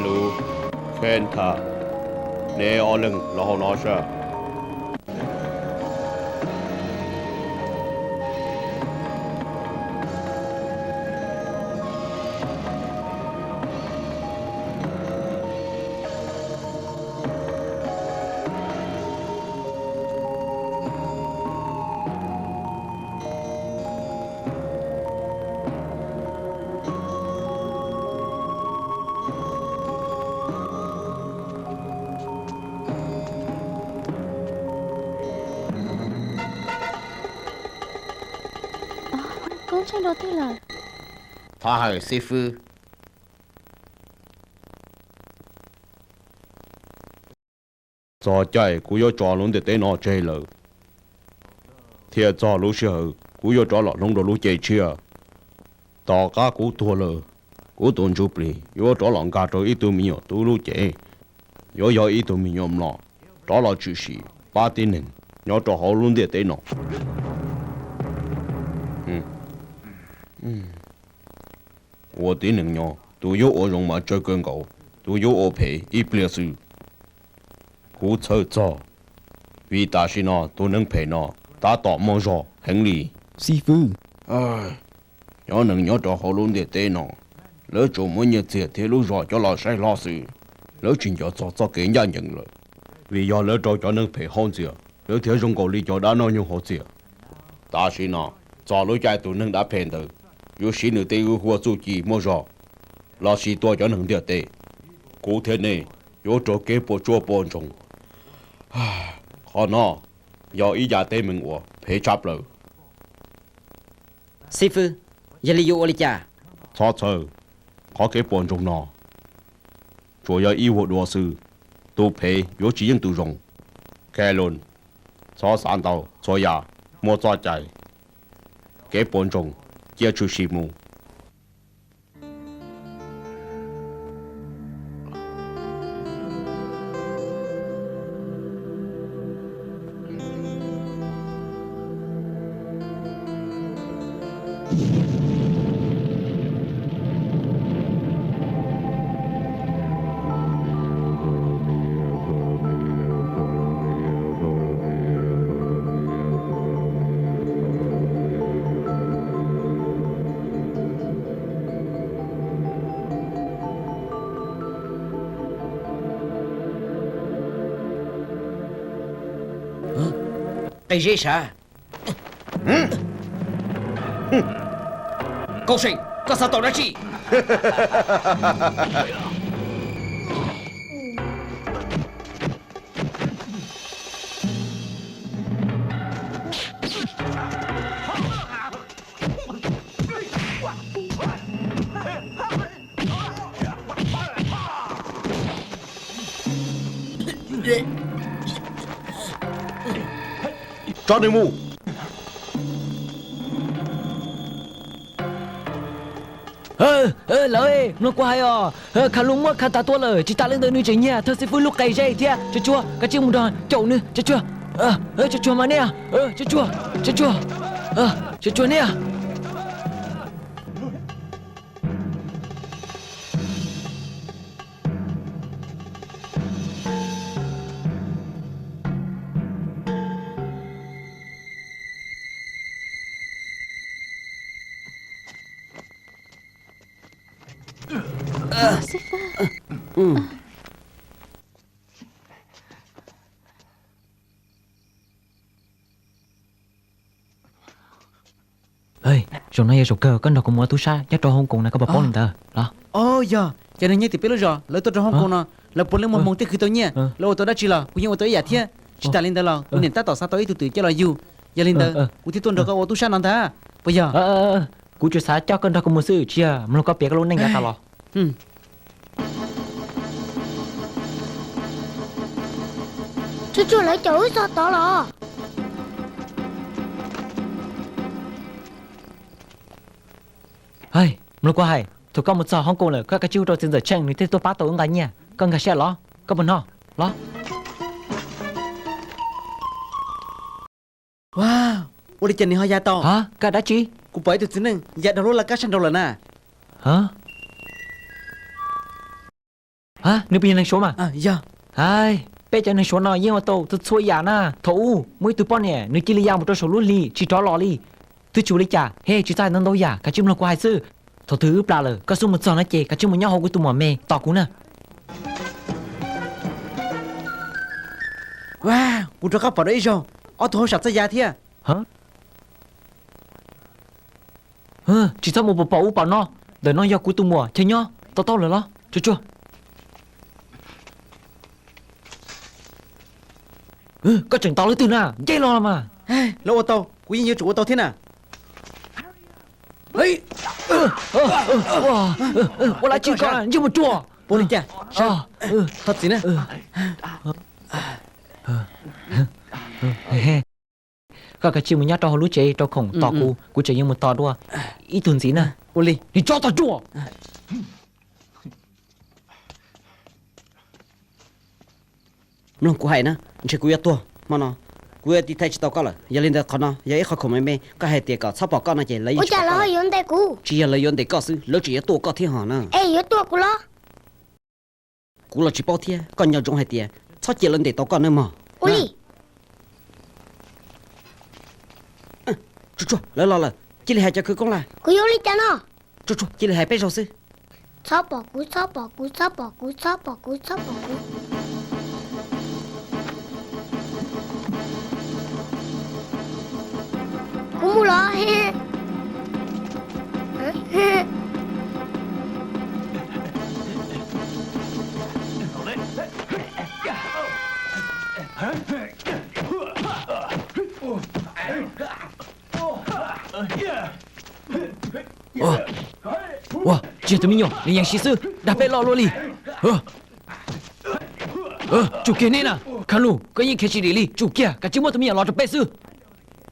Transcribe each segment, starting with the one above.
Nus, Kenta, neb ob leeg los hauv no saib. Koob tsheej rau twg lawm? Thov hawm xib fwb. Txog caij kuv yuav tso lub ntiaj teb no tseg lawm, thiab txog lub sij hawm kuv yuav rov los hloov rau lub cev tshiab. Tom qab kuv tuag lawm, kuv tus ntsuj plig yuav rov los nkag rau ib tug me nyuam tub lub cev, yuav yog ib tug me nyuam mlom rov los tshwm sim pab tib neeg nyob rau hauv lub ntiaj teb no. Ua tib neeg nyob, tus yuav ua zoo mas tsawg kawg nkaus, tus yuav ua phem ib pliag xwb. Kuv txhawj txog, vim tam sim no tus neeg phem no tab tom muaj zog heev li. Xib fwb, cov neeg nyob rau hauv lub ntiaj teb no, lawv tsuas muab nyiaj txiag thiab lub zog coj los saib hlob xwb, lawv tsis nco txog txoj kev ncaj ncees lawm. Vim yog lawv rau cov neeg phem haub ntxiag, lawv thiaj zoo nkaus li cov dab noj nyoog haus txiag. Tam sim no, txog lub caij tus neeg dab phem ntawd yuav siv nws tej hwj huam txuj ci muaj zog los sis tua cov neeg ntiaj teb. Kuv thiab nej yuav raug kev puas tsuaj puas ntsoog. Qhov no yog ib yam teeb meem uas phem tshaj plaws. Xib fwb, yog li yuav ua li cas? Txhob txhawj, qhov kev puas ntsoog no tsuas yog ib vuag dua xwb, tus phem yuav tsis yeej tus zoo. Kelun, txhob xav ntau, txhua yam muaj txoj cai, kev puas ntsoog cia tshwm sim mus. Qe zeb sav. Kauj Seem, koj xav tau dab tsi? Tso nws mus. Lawv, mloog kuv hais os, Kha Lus muab Kha Tas tua lawm, tsis tas li ntawd nws tseem nyiag thawj xib fwb lub qe zeb thiab. Tsuag tsuag, kav tsij mus nrog caum nws, tsuag tsuag. Tsuag tsuag mas niam, tsuag tsuag, tsuag tsuag, tsuag tsuag niam. Xib fwb. Zaum no yog zaum kawg koj nrog kuv mus ua tub sab nyob rau Hong Kong na, koj puas paub li ntawd los? Yog, cov neeg nyob tim peb lub zos lawv tuaj rau Hong Kong no, lawv puav leej muaj hmoo tej khwv tau nyiaj, lawv ua tau dab tsi los kuv yeej ua tau ib yam thiab. Tsis tas li ntawd los kuv niam tab tom xav tau ib tug twm coj los yug, yog li ntawd kuv thiaj tuaj nrog koj ua tub sab no ntag, puas yog? Kuv tsuas xav coj koj nrog kuv mus xwb, tsis yog mloog koj piav koj lub neej yav tas los. Tsuag tsuag, lawv caum wb txog tod los. Mloog kuv hais, thaum koj mus txog Hong Kong lawm koj kav tsij hu rau txiv ntxawm Tsheej nws thiaj tuaj pab tau wb nqa nyiaj. Koj nkag siab los, koj puas hnov los? Ua li cas nws ho ya tau? Kaj dab tsi? Kuv pom ib tug txiv neej ya dhau lub laj kab sab nraud lawm na. Nws puas yog neeg Suav mas? Yog. Peb cov neeg Suav no yeej ua tau txhua txhua yam na. Thaum ub muaj ib tug poj niam nws cia li ya mus rau saum lub hli tsis rov los li. Twb tsis ua li cas, he tsis txhob hais ntau ntau yam, kav tsij mloog kuv hais xwb. Thaum twg wb plam lawm koj xub mus txog no ces kav tsij mus nyob hauv kuv tus muam me tos kuv na. Kuv rov qab pom dua ib zaug, ob tug hauj sam txoj ya thiab. Tsis txhob mus pom pom ub pom no, ntawm no yog kuv tus muam chaw nyob, to taub lawm los tsuag tsuag. Koj tseem tos leej twg na, nce los los mas. Lawv ua tau, kuv yeej yuav tsum ua tau thiab na. Ua lab tsis koj ntsej muag ruam. Ua li cas? Thov txim na. Koj kav tsij mus nyob rau hauv lub tsev rau khoom tos kuv, kuv tseem yuav mus tos dua ib tug ntxiv na. Ua li. Niag tsov tog ruam. Mloog kuv hais na, ntshe kuv yuav tuag hmo no, kuv yuav tiv thaiv tsis tau koj lawm. Yog li ntawd qhov no yog ib qho khoom me me, koj hais tias kom txhob pom koj no ces lawv yeej tsis pom koj lawm. Tsis yog lawv yuav ntes koj xwb, lawv tseem yuav tua koj thiab hos na. Es yuav tua kuv los? Kuv los tsis paub thiab, koj nco ntsoov hais tias txhob cia lawv ntes tau koj nawb mog. Ua li. Tsuag tsuag, lawv los lawm, cia li hais cov khawv koob lawm. Kuv yuav ua li cas no? Tsuag tsuag, cia li hais peb zaug xwb. Txhob pom kuv, txhob pom kuv, txhob pom kuv, txhob pom kuv, txhob pom kuv. Kuv mus los. Ua, tsis yog tus me nyuam, nws yeej siv xwb, dag peb loj luaj li. Tsum kiag neb na, Kha Nus, koj yeej khiav tsis dim li, tsum kiag, kav tsij muab tus me nyuam los rau peb xwb.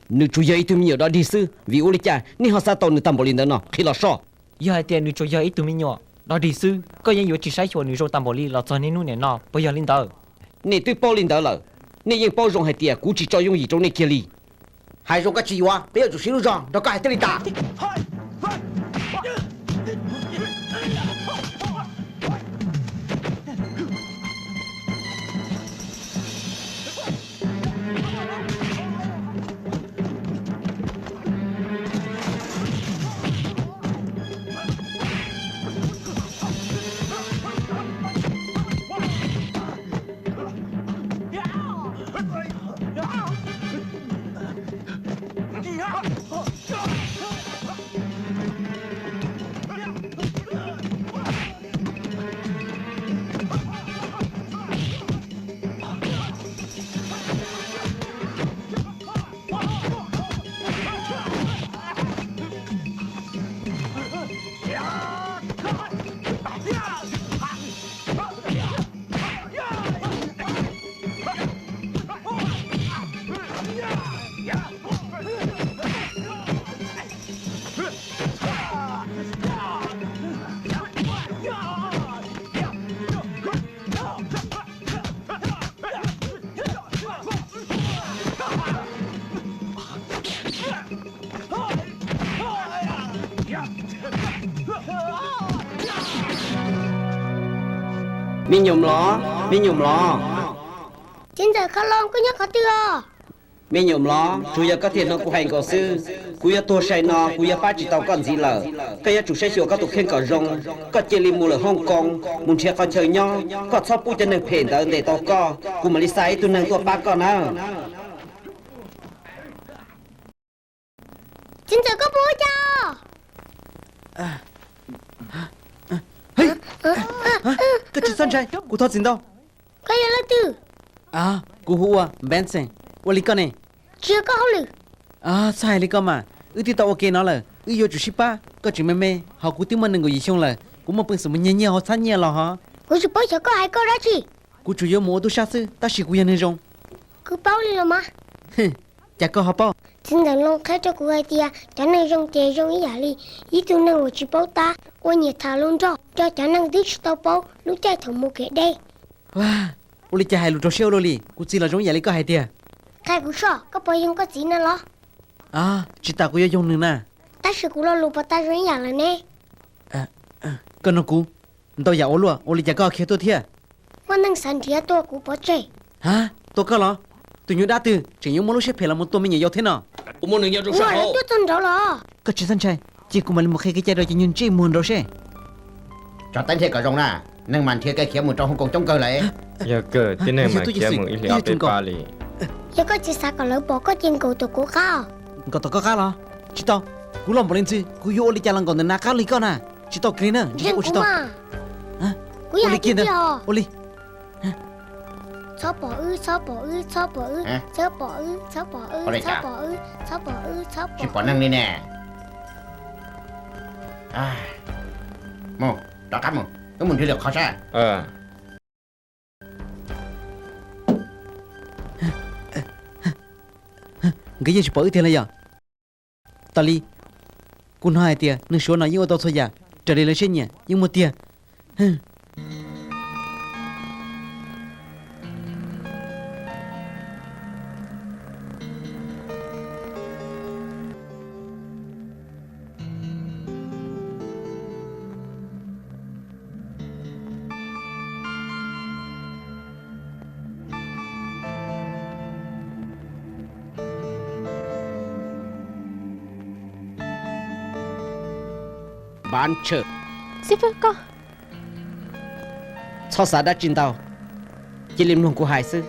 Nws tsuas yog ib tug me nyuam dog dig xwb, vim ua li cas nej ho xav tau nws tag npaum li ntawd no? Qhia los soj. Yog hais tias nws tsuas yog ib tug me nyuam dog dig xwb, koj yeej yuav tsis saib xyuas nws zoo tag npaum li los txog niaj hnub niam no, puas yog li ntawd? Nej twb paub li ntawd lawm, nej yeej paub zoo hais tias kuv tsis tso yooj yim rau nej kiag li. Hais zoo koj tsis yuav, peb yuav tsum siv lub zog nrog koj hais thiaj li tas. Me nyuam los, me nyuam los. Txiv ntxawm Kha Loos, koj nyob qhov twg os? Me nyuam los, tsuas yog koj thiaj hnov kuv hais nkaus xwb. Kuv yuav tuag sai no, kuv yuav pab tsis tau koj ntxiv lawm. Koj yuav tsum saib xyuas koj tus kheej kom zoo. Koj cia li mus lawm Hong Kong, mus nrhiav qhov chaw nyob. Koj txhob pub cov neeg phem ntawd ntes tau koj, kuv mam li xa ib tug neeg tuaj pab koj nawb. Txiv ntxawm, koj puas ua cas? Koj tsis txhob ntshai, kuv thov txim ntau. Koj yog leej twg? Kuv hu ua Benson. Ua li koj ne? Tsis yog koj hauj lwm. Txhob hais li koj mas, wb twb tau ua ke no lawm, wb yuav tsum sib pab. Koj tseem me me, hos kuv twb muaj nees nkaum yim xyoo lawm, kuv muaj peev xwm mus nyiag nyiaj hauv txhab nyiaj los hos. Kuv tsis paub xyov koj hais koj dab tsi. Kuv tsuas yuav mus ua tub sab xwb, tab sis kuv yog neeg zoo. Kuv paub li los mas. Cas koj ho paub? Txiv ntxawm Loos qhia rau kuv hais tias cov neeg zoo ces zoo ib yam li ib tug neeg uas tsis paub tab, ua nyias tham hluas nraug rau cov neeg twb tsis tau paub lub caij thaum mus kev deb. Ua li cas hais lus rau siab ua luaj li, kuv txiv los zoo ib yam li koj hais tiag. Qhia kuv soj, koj puas yoog koj txiv na los? Tsis tas kuv yuav yoog nws na. Tab sis kuv lo lus puas tau zoo ib yam lawm ne? Koj nug kuv. Ntau yam ua luaj, ua li cas koj khiav tuaj thiab? Muaj neeg xav nrhiav tua kuv pov tseg. Ha, tua koj los? Tus nyuag dab twg tseem yuav muaj lub siab phem los mus tua me nyuam yaus thiab no? Ua lawv tuaj txog nraud los? Koj tsis txhob ntshai, cia kuv mam li mus qhia kev cai rau cov nyuag ntsej muag nraud seb. Tso teeb thiaj kom zoo na, neeg mas nrhiav kev khiav mus rau Hong Kong coob kawg lawm. Yog kawg, tib neeg mas khiav mus ib hlis ob peb pab li. Yog koj tsis xav kom lawv pom koj ces nkaum tom kuv qab. Nkaum tom koj qab los? Tsis tau, kuv loj npaum li ntxwg kuv yuav ua li cas los nkaum ntawm nav qab li koj na. Tsis tau kis na, ua tsis tau. Ua li kiag ntag, ua li. Txhob pom wb, txhob pom wb, txhob pom wb, txhob pom wb, txhob pom wb, txhob pom wb, txhob pom wb, txhob pom wb, tsis pom neeg li ne. Mus, rov qab mus, wb mus nrhiav lwm qhov saib. Nkawd yeej tsis pom wb tiag los yog? Tos li, kuv hnov hais tias neeg Suav no yeej ua tau txhua yam raws li lawv siab nyiam, yeej muaj tiag. Npav Ntshaw. Xib fwb, koj. Txhob xav dab tsi ntau, cia li mloog kuv hais xwb.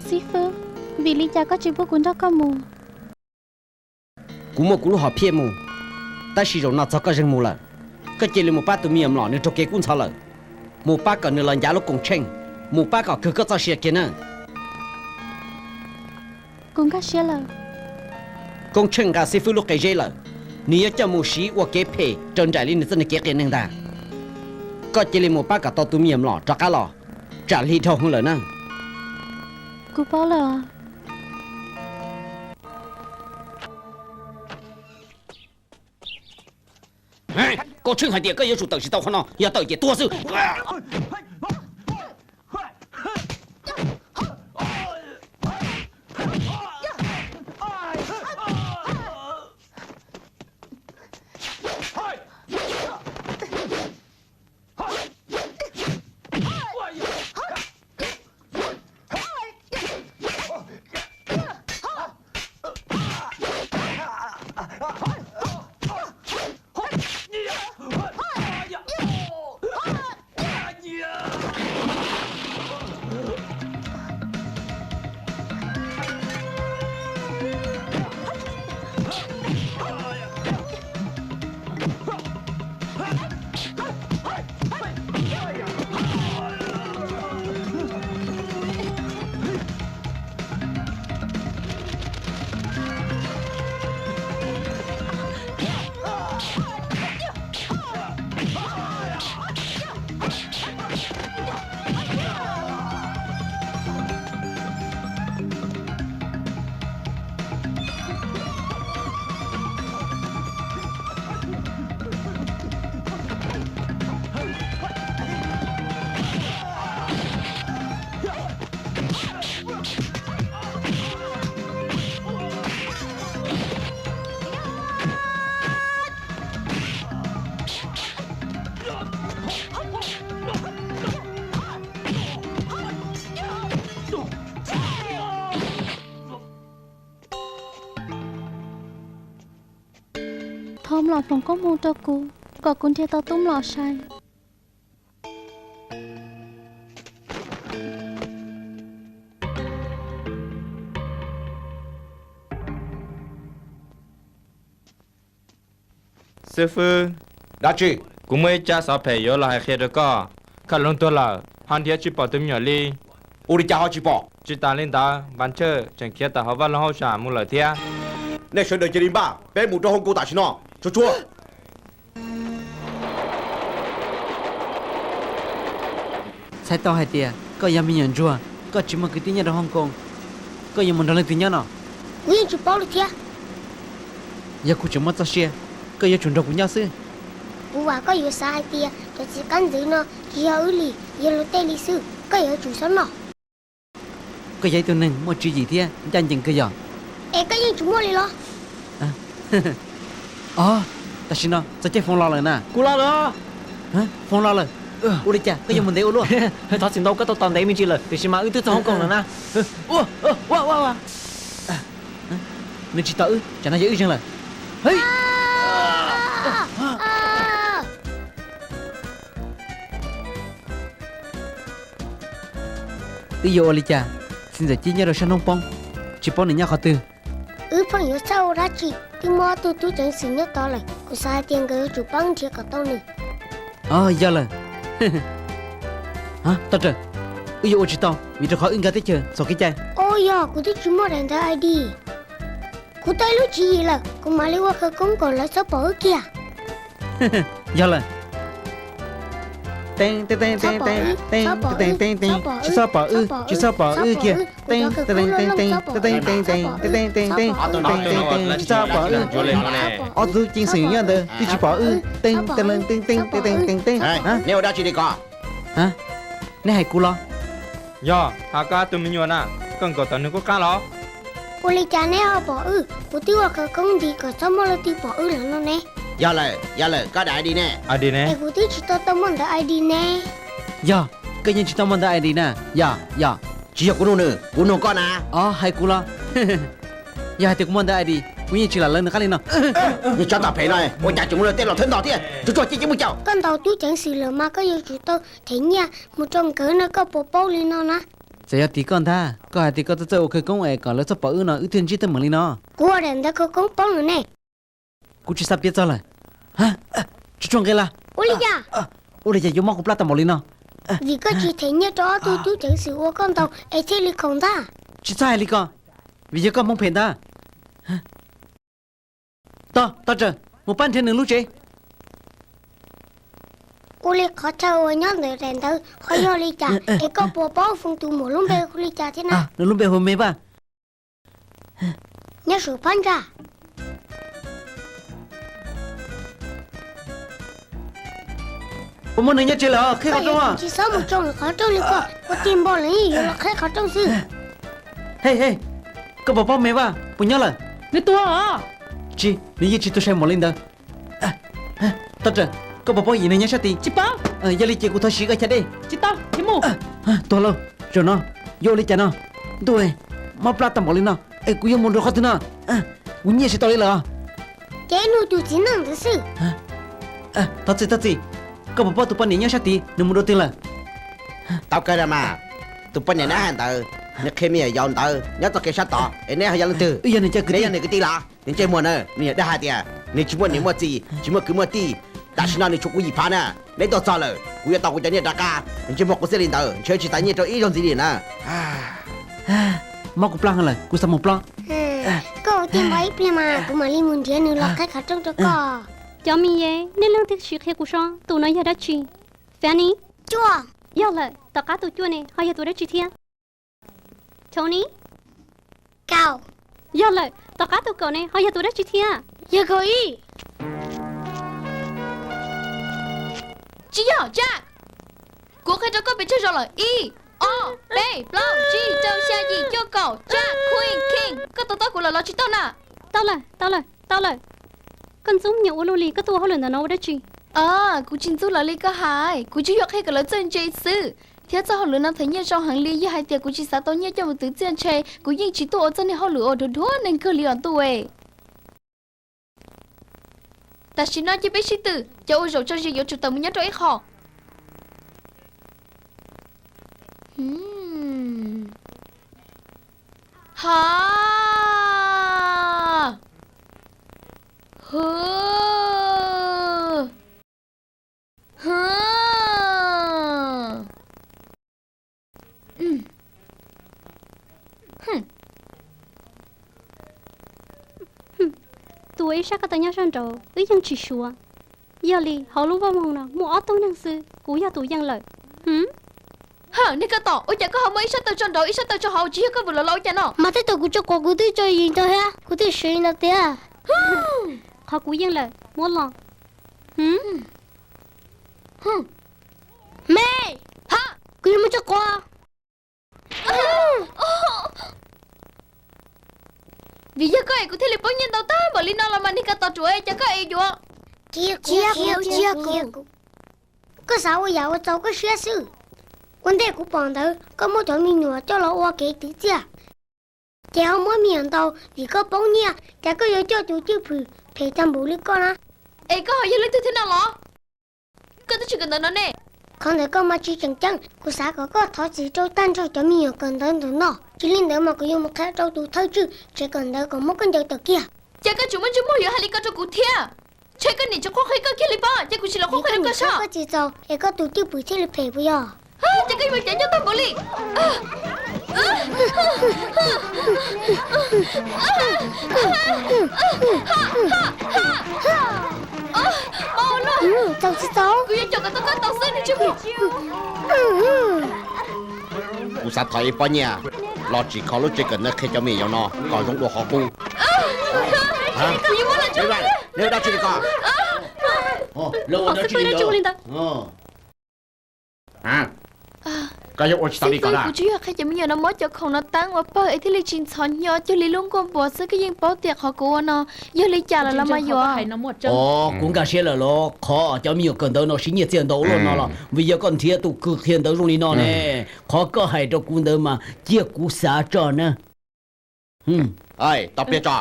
Xib fwb, vim li cas koj tsis pub kuv nrog koj mus? Kuv muaj kuv lub hom phiaj mus, tab sis zaum no txog koj zeeg mus lawm. Koj cia li mus pab tus me nyuam mlom nws raug kev kub ntxhov lawm, mus pab kom nws los ncav lub koom tsheej, mus pab kom kawg koj txoj sia kiag nawb. Kuv nkag siab lawm. Koob Tsheej nqa xib fwb lub qe zeb lawm, nws yuav coj mus siv ua kev phem raws nraim li nws txoj niag kev qias neeg ntag. Koj cia li mus pab kom tau tus me nyuam mlom rov qab los, tsam hli dhau heev lawm na. Kuv paub lawm os. Koob Tsheej hais tias koj yuav tsum tawm tsis tau qhov no, yog tawm ces tuag xwb. Thov mlom foom koob hmoov rau kuv, kom kuv nrhiav tau tub mlom sai. Xib fwb, dab tsi? Kuv muaj ib tsab xov phem yuav los hais qhia rau koj. Khaj Loog tuag lawm, ho nrhiav tsis pom tus me nyuam li. Ua li cas ho tsis pom? Tsis tas li ntawd, Npas Ntshaw tseem khiav tawm hauv vaj loog hauj sam mus lawm thiab. Nej sawv daws cia li npaj, peb mus rau Hoo Koo tam sim no. Tsuag tsuag. Txhais tau hais tias koj yog me nyuam ntsuag, koj tsis muaj kwv tij nyob rau Hoo Koo, koj yuav mus nrog leej twg nyob no? Kuv yeej tsis paub li thiab. Yog kuv tseem muaj txoj sia, koj yuav tsum nrog kuv nyob xwb. Kuv vam koj yuav xav hais tias cov txiv qab ntxwv no tsis yog wb li, yog luag tej li xwb, koj yuav tsum xob noj. Koj yog ib tug neeg muaj tswv yim thiab ncaj ncees kawg yog? Es koj yeej tsis muaj li los? Os, Tam sim no txog caij Foob los lawm na. Kuv los lawm. Foob los lawm. Ua li cas koj yuav mus ntev ua luaj? Thov txim ntau, koj tau tos ntev me ntsis lawm, tiam sis mas wb twb txog hoob koos lawm na. Nws tsis tos wb, tsam no yog wb zeeg lawm. Wb yuav ua li cas? Txiv ntxawm Cib nyob rau sab hnub poob, tsis paub nws nyob qhov twg. Wb pheej yuav txhawj ua dab tsi, twb muaj ob tug tub ceev xwm nyob tod lawm, kuv xav hais tias nkawd yuav tsum pab wb nrhiav kom tau nws. Yog lawm. Toj Raws, wb yuav ua tsis tau vim rau qhov wb nkag teb chaws txhaum kev cai. Os, yog kuv twb tsis muaj daim ntawv I D. Kuv tau ib lub tswv yim lawm, kuv mam li ua khawv koob kom lawv txhob pom wb kiag. Yog lawm. Tsis txhob pom wb, tsis txhob pom wb kiag. Tsis txhob pom wb. Ob tug ceev xwm nyob ntawd twb tsis pom wb. Neb ua dab tsi li ko? Neb hais kuv los? Yog hais koj ob tug me nyuam na, koj nkaum tau nws qub qab los? Ua li cas neb ho pom wb? Kuv twb ua khawv koob nti kom txhob muaj leej twg pom wb lawm no ne. Yog lawm, yog lawm, koj daim I D ne? Es kuv twb tsis tau tau muaj ntawv I D ne. Yog, koj yeej tsis tau muaj ntawv I D na. Yog, yog. Tsis yog kuv nug nws, kuv nug koj na. Os, hais kuv los? Yog hais tias kuv muaj ntawv I D, kuv yeej tsis lam lawv nws qab li no. Niag tsov tom phem no, ua cas tseem muaj tej los thawb ntog thiab, tsuag tsuag cia cia mus caum. Koj ntaus tub ceev xwm lawm mas koj yuav tsum tau them nyiaj mus rau nkawd no, koj puas paub li no na? Txawm yog tim koj ntag, koj hais tias koj txawj txawj ua khawv koob es kom lawv txhob pom wb no wb thiaj ntsib teeb meem li no. Kuv ua daim ntawv khawv koob paub lawm ne. Kuv tsis xav piav txog lawm. Tsuag tsuag nqe las. Ua li cas? Ua li cas yuav mob kuv plab tag npaum li no? Vim koj tsis them nyiaj rau ob tug tub ceev xwm uas koj ntaus es thiaj li khoom ntag. Tsis txhob hais li ko, vim yog koj hmoov phem ntag. Toj, Toj Raws, mus pab nrhiav nws lub tsev. Ua li qhov chaw uas nyob ntawm daim ntawv ho yog li cas es koj puas paub Foom tus muam lub npe hu li cas thiab na? Nws lub npe hu Me Vaj. Nyob saum phab ntsa. Puas muaj nws nyob tsev lawm? Qhib qhov rooj. Tsis txhob mus tsoo qhov rooj li ko, ua tig npo lawm yuav los qhib qhov rooj xwb. Hej hej, koj puas paub Me Vaj puas nyob lawm? Nws tuag os. Tsis, nws yeej tsis tuag sai npaum li ntawd. Toj Raws, koj puas paub yim neeg nyob sab tid? Tsis paub. Yog li ces kuv thov siv koj chav dej. Tsis tau, khiav mus. Tuag lauj, zaum no yuav ua li cas no? Ntuj, mob plab tag npaum li no es kuv yuav mus rau qhov twg no? Kuv nyiaj tsis tau li lawm. Ces nug tus txiv neej ntawd xwb. Thov txim, thov txim. Koj puas paub tus poj niam nyob sab tid nws mus dua twg lawm? Tau kawg mas, tus poj niam neb hais ntawd nws qhia me nyuam yaus ntawd nyob txoj kev sab tod es neb ho yog leej twg? Wb yog nws cov kwv tij. Neb yog nws kwv tij los? Nws ntsej muag na, nws yog dag hais tias nws tsis muaj niam muaj txiv, tsis muaj kwv muaj tij. Tam sim no nws tshuav kuv yim phav na. Neb tuaj txog lawm, kuv yuav tau kuv cov nyiaj rov qab. Nws ntsej muag quav txiaj li ntawd, ntshe tsis xav nyiaj rau ib zaug ntxiv li na. Mob kuv plab heev lawm, kuv xav mus plob. Koj ua tiag npo ib pliag mas kuv mam li mus nrhiav nws los qhib qhov rooj rau koj. Cov me ye, nej leej twg sim qhia kuv seb tus no yog dab tsi? Fanny. Cuaj. Yog lawm, tom qab tus cuaj ne ho yog tus dab tsi thiab? Tony. Kaum. Yog lawm, tom qab tus kaum ne ho yog tus dab tsi thiab? Yog kaum ib. Tsis yog, Jack. Kuv qhia rau koj pes tsawg zaus lawm? Ib, ob, peb, plaub, tsib, rau, xya, yim, cuaj, kaum, Jack, Queen, King. Koj to taub kuv lawm los tsis tau na? Tau lawm, tau lawm, tau lawm. Koj ntxub me nyuam ua luaj li, koj tuaj ua hauj lwm ntawm no ua dab tsi? Kuv tsis ntxub lawv li koj hais, kuv tsuas yuav qhia kom lawv txawj ntse xwb. Thiab txoj hauj lwm no them nyiaj zoo heev li, yog hais tias kuv tsis xav tau nyiaj coj mus twv txiaj ntshe kuv yeej tsis tuaj ua txoj niag hauj lwm uas dhuav dhuav neeg kawg li os ntuj. Tam sim no cia peb sib tw, cov uas zaum tso zis yuav tsum tawm mus nyob rau ib qho. Ha! Hu! Hu! Tus ib sab koj tau nyob sab nraud wb yeej tsis suav. Yog li hauv lub vaj moog no muaj ob tug neeg xwb, kuv yog tus yeej lawm. Hwm? Hawm, niag koj tom, ua cas koj ho muaj ib sab taw tso nraud ib sab taw tso hauv, tsis yog koj vwm los los ua cas no? Mas tej thaum kuv tso quav kuv twb tso yim ntawd thiab, kuv twb siv ntawd tiag. Qhov kuv yeej lawm muab los. Hwm? Me, ha, kuv yuav muab tso quav. Vim yog koj es kuv thiaj li poob nyiaj ntau tag npaum li no los mas niag koj tom ruam, cas koj es yuav Tsis yog kuv, tsis yog kuv. Koj xav ua yam uas txaus koj siab xwb. Ua ntej kuv pom ntawd koj muab cov me nyuam coj los ua kev twv txiaj, ces ho muab me nyuam ntaus vim koj poob nyiaj, cas koj yuav coj tus cwj pwm phem tag npaum li koj na. Es koj ho yog leej twg thiab no los? Koj twb tsis kawm ntawv no ne. Qhov ntawd koj mas tsis tseem ceeb, kuv xav kom koj thov txim rau tag nrho cov me nyuam kawm ntawv ntawm no. Tsis li ntawd mas kuv yuav mus qhia rau tus thawj tswj tsev kawm ntawv kom muab koj ncaws tawm kiag. Cas koj tseem muaj ntsej muag yuav hais li ko rau kuv thiab? Ntshe koj niam tsis qhuab qhia koj kiag li pob, ces kuv tsis los qhuab qhia rau koj saib. Koj tsis txaus es koj tus cwj pwm thiaj li phem puas yog? Ces koj yuav ua cas nyob tag npaum li? Txaus tsis txaus? Kuv yuav coj kom tau koj tau xwb, niag ntsej muag. Kuv xav thov ib pob nyiaj los tsim kho lub tsev kawm ntawv qhia cov me nyuam yaus no kom zoo dua qhov qub. Kuv yuav muab los tso. Neb ua dab tsi li ko? Lawv ua dab tsi li ntawd? Koj yuav ua tsis tau li ko na. Kuv tsuas yog qhia cov me nyuam no mob cov khoom no teeb ua pawg es thiaj li tsis ntxhov hnyo cuag li lub nkuaj npuas xwb. Koj yeej paub tias qhov kuv ua no yog li cas lawm los mas yuav. Os, kuv nkag siab lawm los qhov cov me nyuam kawm ntawv no siv nyiaj txiag ntau ua luaj no los vim yog koj nrhiav tus kws qhia ntawv zoo li no ne. Qhov koj hais rau kuv ntawd mas cia kuv xav tso na. Tau pliag tso.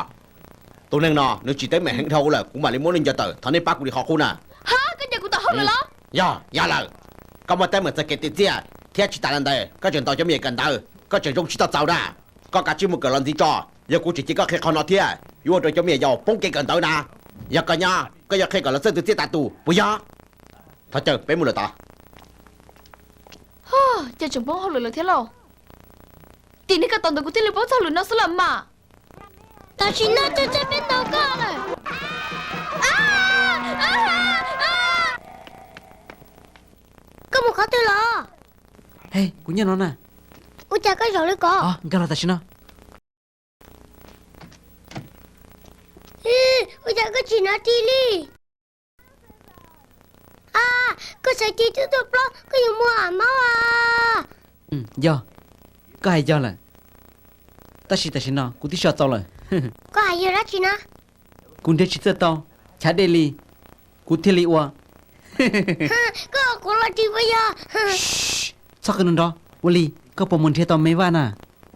Tus neeg no nws tsis teeb meem heev dhau lawm, kuv mam li muab nws ncaws tawm, thov nej pab kuv li qhov qub na. Ha, koj ncaws kuv tom hauj lwm los? Yog, yog lawm. Koj muaj teeb meem txog kev twv txiaj thiab tsis tas li ntawd koj tseem ntaus cov me nyuam kawm ntawv, koj tseem zoo tsis tau txaus na. Koj kav tsij mus kawm los ntxiv tso, yog kuv tseem cia koj qhia qhov no thiab yuav ua rau cov me nyuam yaus poob kev kawm ntawv na. Yog koj nyob koj yuav qhia kom lawv txawj twv txiaj tas tus puas yog? Thov caw peb mus lawm tod. Ces tseem poob hauj lwm lawm thiab lauj. Tim niag koj tom ntawd kuv thiaj li poob txog hauj lwm no xwb los mas. Tam sim no tseem peb ntaus koj lawm. Koj mus qhov twg los? He, kuv nyob no na. Ua cas koj zaum li ko? Nkag los tam sim no. Ua cas koj tsis hnav ris li? Koj txhob cia tub tuaj plaub, koj yuav muaj maub a. Yog, koj hais yog lawm. Tab sis tam sim no kuv twb so txaus lawm. Koj hais yog dab tsi na? Kuv nrhiav tsis txawj tau chav dej li, kuv thiaj li ua. Koj ua quav los ris puas yog? Txhob qw nrov nrov, ua li koj puas mus nrhiav tau me vaj na?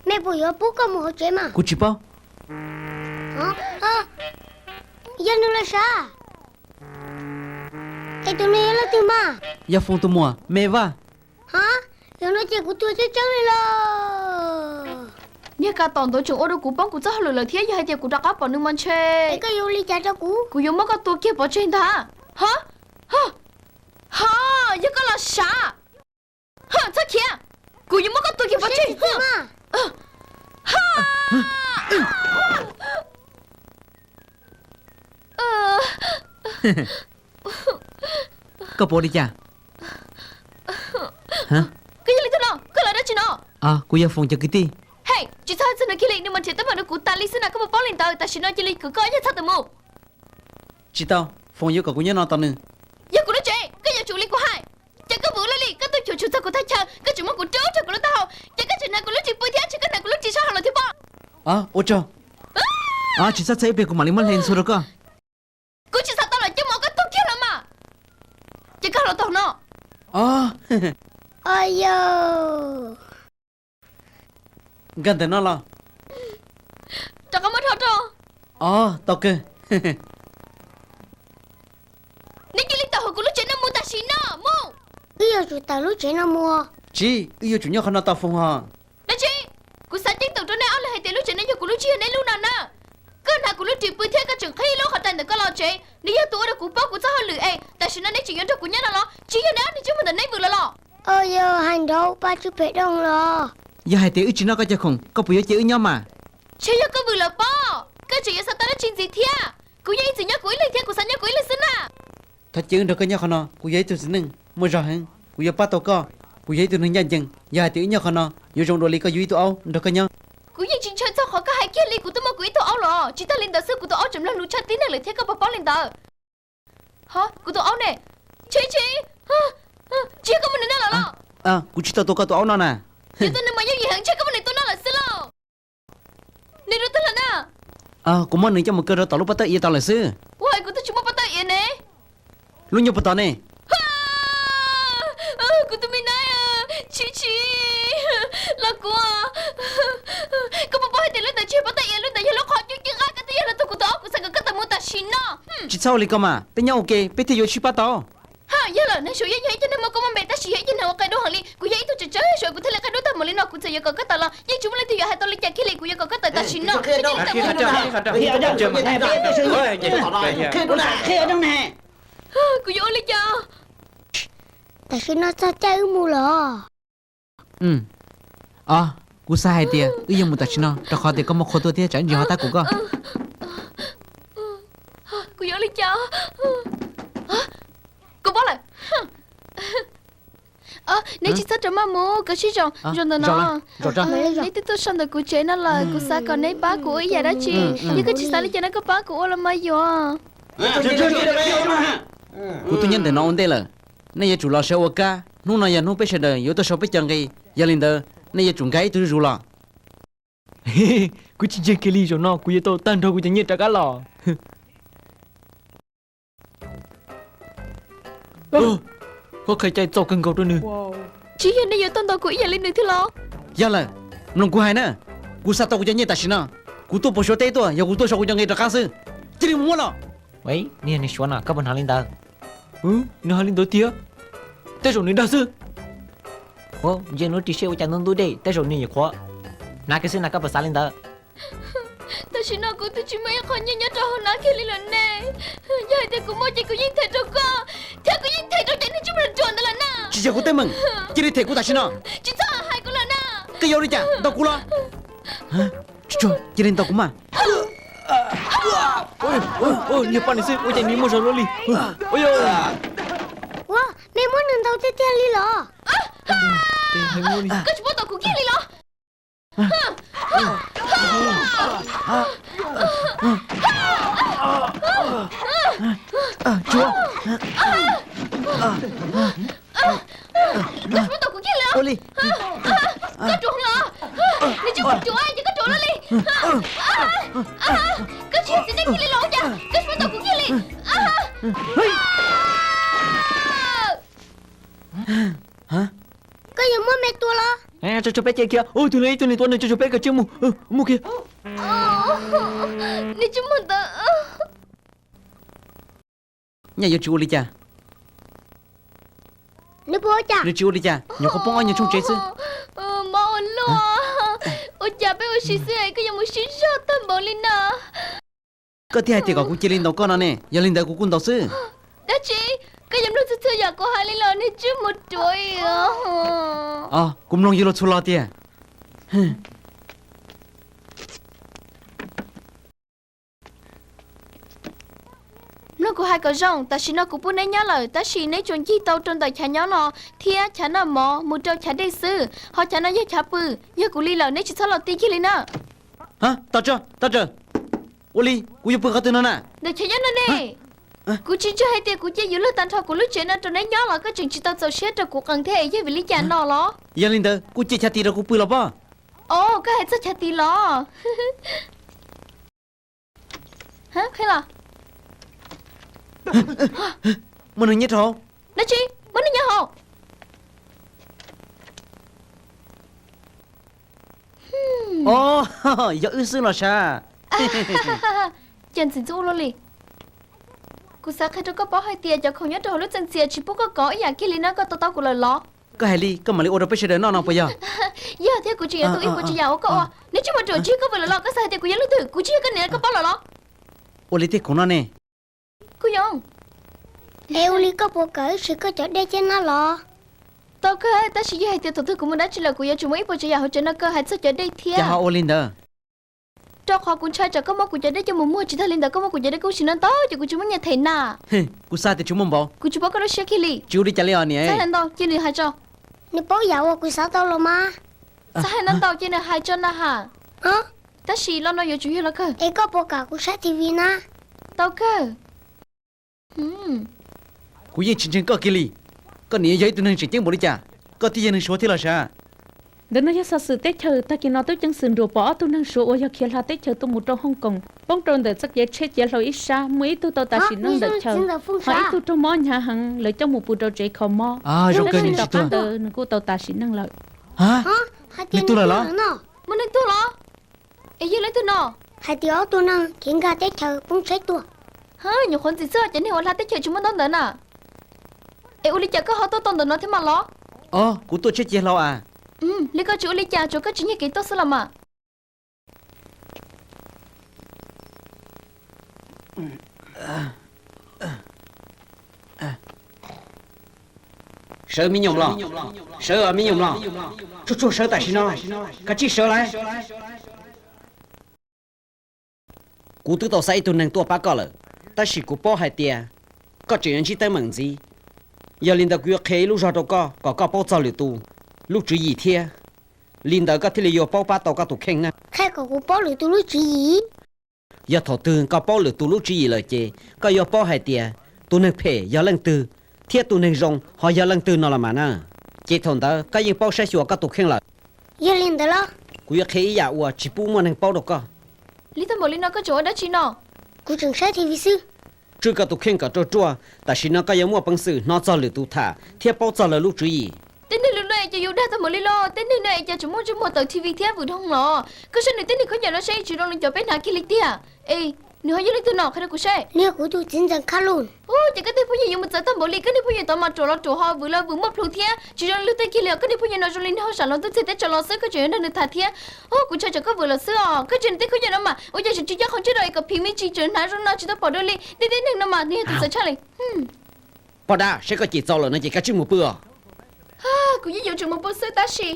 Me puas yuav pub koj mus hauv tsev mas? Kuv tsis paub. Yog nws los sav. Es tus no yog leej twg mas? Yog Foom tus muam me vaj. Ha, zaum no ces kuv tuag tseeb tseeb li los. Niag ka tom ntawd tseem ua rau kuv poob kuv txoj hauj lwm lawm thiab, yog hais tias kuv rov qab pom nws mas ntshe. Es koj yuav ua li cas rau kuv? Kuv yuav muab koj tua kiag pov tseg ntag. Ha, ha, yog koj los sav. Ha, txhob khiav, kuv yuav muab koj tua kiag pov tseg. Koj puas ua li cas? Koj yog leej twg no? Koj los dab tsi no? Kuv yog Foom cov kwv tij. Hej, tsis txhob hais txog nws kiag li, nws mas nrhiav teeb meem rau kuv tas li xwb na, koj puas paub li ntawd? Tam sim no cia li kwv koj ib nyuag txhab tawm mus. Tsis tau, Foom yuav kom kuv nyob no tos nws. Yog kuv lub tsev, koj yuav tsum li kuv hais. Ces koj vwm ua luaj li, koj tuaj cuam tshuam txog kuv thaj chaw, koj tseem muab kuv rub rau kuv lub taub hau, ces koj tseem hnav kuv lub ris pw thiab tseem koj hnav kuv lub ris sab hauv los thiab pob. Ua tsaug. Tsis txhob txhawj, ib pliag kuv mam li muab hle ntxhua rau koj. Kuv tsis xav tau los coj mus ua koj tug kiag los mas. Ces koj los tau no. Nkag ntawm no los. Rov qab muab rho rau. Os, tau kawg. Neb cia li tawm hauv kuv lub tsev no mus tam sim no mus. Wb yuav tsum tawm lub tsev no mus. Tsis, wb yuav tsum nyob qhov no tos Foom hos. Dab tsi? Kuv xav ceeb toom rau nej ob leeg hais tias lub tsev no yog kuv lub tsis yog neb lub no na. Koj hnav kuv lub ris pw thiab koj tseem qhib lub qhov rais ntawm koj los tsev, nws yog tus ua rau kuv paub kuv txoj hauj lwm es tam sim no neb tseem yuav nrog kuv nyob no los? Tsis yog neb ob niag ntsej muag ntawm neb vwm lawm los? Yog hais nrov ua pa tsw phem doo los? Yog hais tias wb tsis noj koj cov khoom, koj puas yuav cia wb nyob mas? Ntshe yog koj vwm lawm pob, koj tseem yuav xav tau dab tsi ntxiv thiab? Kuv yeej ib txwm nyob kuv ib leeg thiab kuv xav nyob kuv ib leeg xwb na. Thov cia wb nrog koj nyob qhov no, kuv yog ib tug txiv neej muaj zog heev, kuv yuav pab tau koj. Kuv yog ib tug neeg ncaj ncees, yog hais tias wb nyob qhov no yuav zoo dua li koj yuav ib tug aub nrog koj nyob. Kuv yeej tsis ntshaw txog qhov koj hais kiag li kuv twb muaj kuv ib tug aub los. Tsis tag li ntawd xwb kuv tus aub tseem mlog lus tshaj tib neeg lawm thiab, koj puas paub li ntawd? Ho, kuv tus aub ne? Tsis, tsis, tsis yog koj muab nws noj lawm los? Kuv tsis tau tua koj tus aub noj na. Yog tus nws mas yooj yim heev, ntshe koj muab nws tua noj lawm xwb lauj. Nws rau twg lawm na? Kuv muab nws coj mus kaw rau tom lub pob tawb iav tod lawm xwb. Ua hais kuv twb tsis muaj pob tawb iav ne. Lub nyuag puas tom ne? Kuv tus me nab, tsis tsis, los kuv. Koj puas paub hais tias lub ntawd tsis yog pob tais iav, lub ntawd yog lub qhov cub ci qab, koj twb yog los tug kuv tus ob kuv xav kom koj tawm mus tam sim no. Tsis txhob ua li ko mas, peb nyob ua ke peb thiaj yuav sib pab tau. Ha, yog lawm, nag saum yeej yog ib cov neeg muaj kua muag npe tab sis yog ib cov neeg ua qe dua heev li. Kuv yog ib tug tsawg tsawg saum kuv thiaj li qe dua tag mus li no, kuv txawm yuav kom koj tawm los yeej tsis muaj leej twg yuav hais tau li cas kiag li, kuv yuav kom koj tawm tam sim no. Kuv yuav ua li cas? Tam sim no txog caij wb mus los. Os, kuv xav hais tias wb yuav mus tam sim no rau qhov tias koj muaj qhua tuaj thiab tsam ntsis ho tab kuv koj. Kuv yuav ua li cas? Kuv paub lawm. Neb tsis txhob rau maj mus, koj sib zoo, zoo ntawm no. Neb twb tuaj so ntawm kuv tsev no lawm, kuv xav kom neb pab kuv ua ib yam dab tsi. Yog koj tsis xav li cas no koj pab kuv ua los mas yuav. Kuv twb nyob ntawm no ua ntej lawm, nej yuav tsum los sawv ua kab. Hnub no yog hnub peb sawv daws yuav tuaj sau peb cov nqi, yog li ntawd nej yuav tsum nkag ib tug zuj zus los. Kuv tsis ntseeg kiag li, zaum no kuv yuav tau tag nrho kuv cov nyiaj rov qab los. Koj qhia cai txaus kawg nkaus rau nws. Tsis yog nej yuav tuaj ntaus kuv ib yam li nws thiab los? Yog lawm, mloog kuv hais na, kuv xav tau kuv cov nyiaj tam sim no. Kuv tuaj puas Suav teb tuaj, yog kuv tuaj sau kuv cov nqi rov qab xwb. Cia li mus muab los. Nws yog neeg Suav no koj puas hnov li ntawd? Nws hais li ntawd tiag, tej zaum nws dag xwb. Ntsia nws lub ris siab ua cas ntub ntub dej, tej zaum nws nyuam qhuav hnav kiag xwb na, koj puas xav li ntawd? Tam sim no kuv twb tsis muaj ib qho nyiaj nyob rau hauv hnab kiag li lawm ne. Yog hais tias kuv muaj ces kuv yeej them rau koj, thiab kuv yeej them rau cov neeg tsib plig ruam ntawd lawm na. Tsis yog kuv teeb meem, cia li them kuv tam sim no. Tsis txhob hais kuv lawm na. Koj yuav ua li cas, ntaus kuv los? Cia li ntaus kuv mas. Niag poj niam xwb ua cas nws muaj zog luaj li. Ua, nej muab nws ntaus tiag tiag li los? Koj tsis paub ntaus kuv kiag li los? Koj tsis paub ntaus kuv kiag li los? Koj ruam los? Nws tsis muaj ruam ces koj ruam los li. Koj tsis yog txiv neej kiag li los ua cas koj tsis paub ntaus kuv kiag li? Koj yuav muab me tua los? Tso tso peb cia kiag, tus no ib tug neeg tua nws, tso tso peb kav tsij mus, mus kiag. Nws tsis muaj ntawd. Nyaj yuav tsis ua li cas. Nws tsis ua li cas, nyuam qhuav poob ob nyuag tshooj tsev xwb. Mob ua luaj, ua cas peb ua si xwb koj yuav mus sib zog tag npaum li na? Koj thiaj hais tias kom kuv cia li ntaus koj no ne, yog li ntawd kuv kuj ntaus xwb. Dab tsi? Koj yuav mloog txhua txhua yam kuv hais li los? Nws tsis muaj ruam. Kuv mloog yuav luag txhua lo tiag. Mloog kuv hais kom zoo, tam sim no kuv pub neb nyob lawm, tab sis neb tsuas ncig tau rau ntawm chav nyob no thiab chav noj mov mus rau chav dej xwb, ho chav no yog chav pw. Yog kuv li lawm, neb tsis txhob los ti kiag li na. Tos, tos, ua li kuv yuav pw qhov twg no na? Ntawm chav nyob no ne. Kuv tsis ntseeg hais tias kuv cia yuav luag tag nrho kuv lub tsev no rau neb nyob los koj tseem tsis tau txaus siab rau kuv qees thiab, yog vim li cas no los? Yog li ntawd kuv cia chav tid rau kuv pw los pob. Os, koj hais txog chav tid los? Qhia los. Muaj neeg nyob rau hauv. Dab tsi? Muaj neeg nyob hauv? Os, yog wb xwb los sav. Cas ntxim ntxub ua luaj li. Kuv xav qhia rau koj paub hais tias cov khoom nyob rau hauv lub txee txias tsis pub koj kov ib yam kiag li na, koj to taub kuv lawm los? Koj hais li koj mam li ua rau peb sawv daws noj no puas yog? Yog thiab, kuv tseem yuav tu ib puas tsav yam ua koj ua. Neb tsis muaj ruam, tsis yog koj vwm lawm los? Koj xav hais tias kuv yog leej twg? Kuv tsis yog koj niam, koj paub lawm los? Ua li tej khoom no ne. Kuj yog. Es ua li koj puas kam wb siv koj cov dej coj noj los? Tau kawg, tab sis yog hais tias thaum twg kuv mus dab tsi lawm kuv yuav tsum muaj ib puas tsav yam hauv tsev no, koj hais txog cov dej thiab. Cas ho ua li ntawd? Rau qhov kuv ntshai tsam koj muab kuv cov dej coj mus muag, tsis tas li ntawd koj muab kuv cov dej kub siv no ntau ces kuv tsis muaj nyiaj them na. Kuv xav tias tsuas muaj npaum. Kuv tsis paub koj lub siab kiag li. Tsis ua li cas li os niam. Txhob hais ntau, cia nws hais tso. Nws paub yam uas kuv xav tau los mas. Txhob hais ntau, cia nws hais tso na has. Tab sis lo no yuav tsum yog lo kawg. Es koj puas kam kuv saib T V na? Tau kawg. Kuv yeej tsis ntseeg koj kiag li. Koj niam yog ib tug neeg tseem ceeb npaum li cas, koj thiaj yog neeg Suav thiab los sav. Ntawm no yog xov xwm teb chaws. Tag kis no tub ceev xwm nruam pom ob tug neeg Suav uas yog khiav hla teb chaws tuaj mus rau Hong Kong, poob rau ntawm txoj kev tsheb ciav hlau ib sab, muaj ib tug tau tas sim neej ntawm chaw, ho ib tug raug mob hnyav heev, lawv coj mus pw rau tsev kho mob. Tab sis tom qab ntawd nws kuj tau tas sim neej lawm. Nws tuag lawm los? Muaj neeg tuag los? Es yog leej twg no? Hais tias ob tug neeg khiav nkag teb chaws poob tsheb tuag. Nyuam qhuav ntxim xwb, cov neeg uas hla teb chaws tsis muaj ntaub ntawv na. Es ua li cas koj ho tuaj tau ntawm no thiab mas los? Os, kuv tuaj tsheb ciav hlau as. Li koj tsis ua li cas, tsuas koj tsis nyiag kev tuaj xwb los mas. Sawv me nyuam los, sawv me nyuam los, tsuag tsuag sawv tam sim no, kav tsij sawv lauj. Kuv twb tau xa ib tug neeg tuaj pab koj lawm, tab sis kuv paub hais tias koj tseem yuav ntsib teeb meem ntxiv. Yog li ntawd kuv yuav qhia ib lub zog rau koj kom koj paub txog lwm tus lub tswv yim thiab, li ntawd koj thiaj li yuav paub pab tau koj tus kheej na. Qhia kom kuv paub lwm tus lub tswv yim? Yog thaum twg koj paub lwm tus lub tswv yim lawm ces koj yuav paub hais tias tus neeg phem yog leej twg, thiab tus neeg zoo ho yog leej twg no los mas na. Ces thaum ntawd koj yeej paub saib xyuas koj tus kheej lawm. Yog li ntawd los? Kuv yuav qhia ib yam uas tsis pub muaj neeg paub rau koj. Li tag npaum li no koj tseem ua dab tsi no? Kuv tseem saib T V xwb. Tswj koj tus kheej kom ruaj ruaj, tam sim no koj yuav muaj peev xwm hnov txog lwm tus tham thiab paub txog lawv lub tswv yim. Tej neeg lus no es cas yuav dag tag npaum li los? Tej neeg no es cas tseem muaj ntsej muag tawm T V thiab vwm dhoo los? Koj saib nws tej neeg khaub ncaws no saib tsis zoo li cov peb hnav kiag li tiag. Es nws ho yog leej twg no, qhia rau kuv saib. Nws yog kuv tus txiv ntxawm Kha Lus. Ua cas koj tej phooj ywg yuav mus txawv tag npaum li? Koj niag phooj ywg tod mas ruam los ruam ho vwm los vwm muaj plhus thiab, tsis zoo li luag tej kiag li os. Koj niag phooj ywg no zoo li nws ho sam hluas ntuj txig teb tsaws los xwb, koj tseem yuav nrog nws tham thiab. Ua, kuv tshawj tsam koj vwm lawm xwb os. Koj tsis nrog tej khaub ncaws no mas ua cas tseem tsis coj qhov ntsej rau es kom phim me ntsis tseem hnav zoo no tsis tau pom dua li. Nej tej neeg no mas nws yog tus txawv tshaj li. Poj dab, saib koj cem txaus lawm no ces kav tsij mus pw os. Kuv yeej yuav tsum mus pw xwb tab sis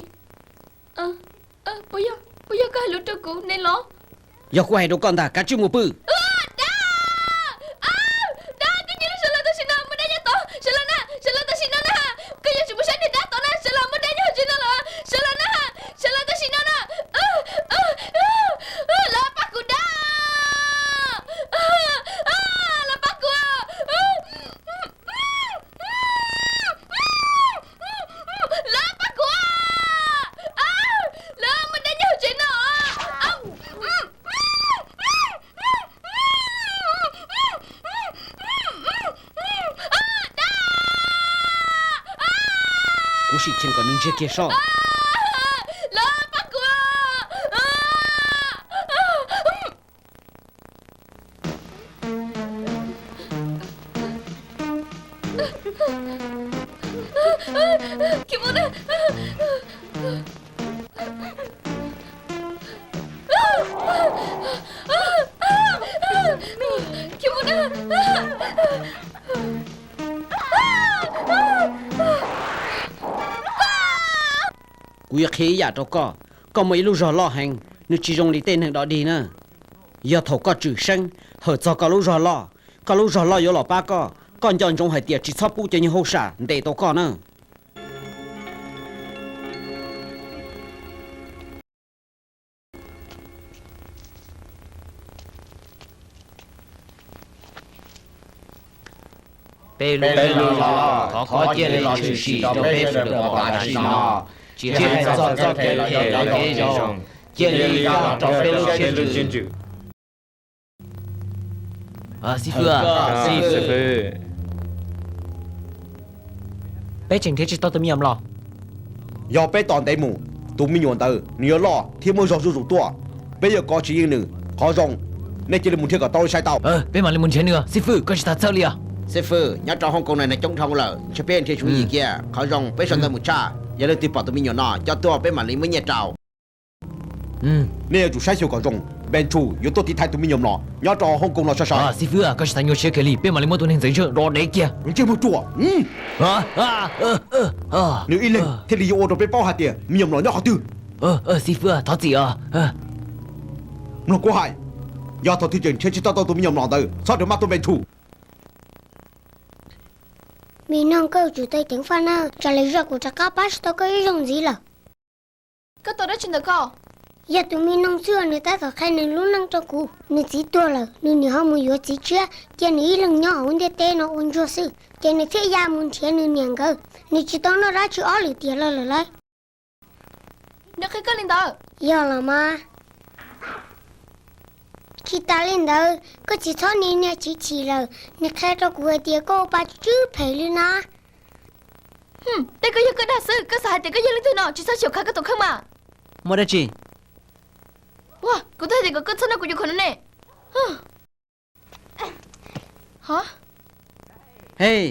puas yog, puas yog koj hais lus rau kuv ne los? Yog kuv hais rau koj ntag, kav tsij mus pw. Dab, dab, koj cia li sawv los tam sim no, muaj dab nyob tod, sawv los na, sawv los tam sim no na. Koj yuav tsum mus saib niag dab tod na, sawv los, muaj dab nyob hauv tsev no los, sawv los na, sawv los tam sim no na. Los pab kuv dab, los pab kuv. Los pab kuv! Los muaj dab nyob hauv tsev no! Kuv sim cheem kom nws ntsiag kiag soj. Los pab kuv! Kuv yuav qhia ib yam rau koj, koj muaj ib lub zog loj heev, nws tsis zoo li tej neeg dog dig na. Yog thaum koj tshwm seeb hawm txog koj lub zog loj, koj lub zog loj yuav los pab koj. Koj nco ntsoov hais tias tsis txhob pub cov nyuag hauj sam ntes tau koj na. Peb lub los, thov koj cia li los tshwm sim rau peb sawv daws pom tam sim no, tsis hais txog txoj kev phem los kev zoo, cia li los rau peb lub siab lub ntsws. Xib fwb, peb tseem nrhiav tsis tau tus me nyuam los. Yog peb tos ntev mus, tus me nyuam ntawd nws yuav loj thiab muaj zog zuj zus tuaj. Peb yuav kov tsis yeej nws. Qhov zoo, nej cia li mus nrhiav kom tau saib tau. Peb mam li mus nrhiav nws. Xib fwb, koj tsis txhob txhawj li os. Xib fwb, nyob rau Hong Kong no neeg coob dhau lawm, ntshe peb nrhiav tsis yeej kiag. Qhov zoo, peb sau ntawv mus tshaj, yog leej twg pom tus me nyuam no coj tuaj peb mam li muab nyiaj rau. Nej yuav tsum saib xyuas kom zoo, Npeev Tsum yuav tuaj tiv thaiv tus me nyuam los nyob rau Hong Kong no sai sai. Xib fwb, koj tsis tas nyuaj siab kiag li, peb mam li muab tus neeg ntxeev zog do dev kiag. Ntsej muag ruam, nws ib leeg thiaj li yuav ua rau peb paub hais tias me nyuam los nyob qhov twg. Xib fwb, thov txim os. Mloog kuv hais, yog thaum twg tseem nrhiav tsis tau tau tus me nyuam los ntawd, txhob rov maj tuaj Npeev Tsum. Me noog, koj yuav tsum tau ceev faj na, tsam lwm zaus kuv rov qab pab tsis tau koj ib zaug ntxiv lawm. Koj tos dab tsi ntawm koj? Yog tus me noog xwb, nws tab tom qhia nws lub neej rau kuv. Nws txiv tuag lawm, nws niam ho mus yuav txiv tshiab, cia nws ib leeg nyob hauv ntiaj teb no ua ntsuag xwb, ces nws thiaj ya mus nrhiav nws niam nkawd. Nws tsis tau noj dab tsi ob lwm tiam los lawm lauj. Yog qhia koj li ntawd. Yog los mas. Tsis tas li ntawd, koj tsis txhob niaj niaj chim chim lawm, nws qhia rau kuv hais tias koj ua pa tsw phem li na. Tej koj yog koj dag xwb, koj xav hais tias koj yog leej twg no, tsis txhob xyaum khav koj tus kheej mas. Muaj dab tsi? Ua, kuv twb hais tias kom koj txhob noj kuv cov khoom no ne. Hej,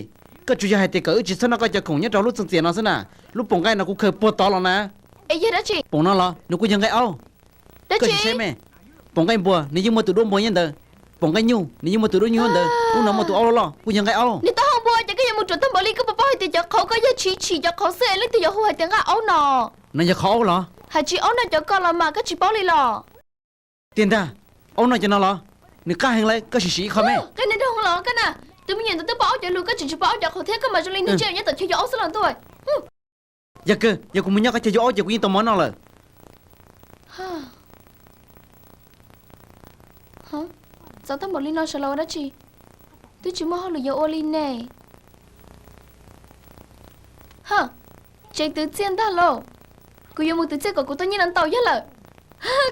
koj tsuas yog hais tias kom wb tsis txhob noj koj cov khoom nyob rau lub txooj txias no xwb na. Lub poom nqaij no kuv khaws puag tod los na. Es yog dab tsi? Poom no los nws kuj yog nqaij aub. Koj sim saib me, poom nqaij npua nws yeej muaj tus duab npua nyob ntawd, poom nqaij nyuj nws yeej muaj tus duab nyuj nyob ntawd, lub no muaj tus aub loj loj kuj yog nqaij aub. Nws tau hau npua ces koj yuav mus ruam tag npaum li, koj puas paub hais tias cov qhauv koj yog tshim tshim cov qhauv xwb es leej twg yuav hu hais tias nqaij aub no? No yog qhov aub los? Hais tsis aub noj cov koj los mas koj tsis paub li los? Tiag ntag, aub noj cov no los? Nws qab heev lawm, koj sim sim ib qho me. Qe neb nrog los koj na, tus me nyuam ntawd twb paub aub cov lus, koj tseem tsis paub aub cov qhauv thiab, koj mas zoo li neeg tsiaj nyob tom chaw yug aub xwb los ntuj. Yog kawg, yog kuv mus nyob qhov chaw yug aub ces kuv yeej tau mov noj lawm. Txaus tag npaum li no sawv los ua dab tsi? Twb tsis muaj hauj lwm yuav ua li ne. Tseem twv txiaj ntag lauj. Kuv yuav mus twv txiaj kom kuv tau nyiaj no ntau yog lawm.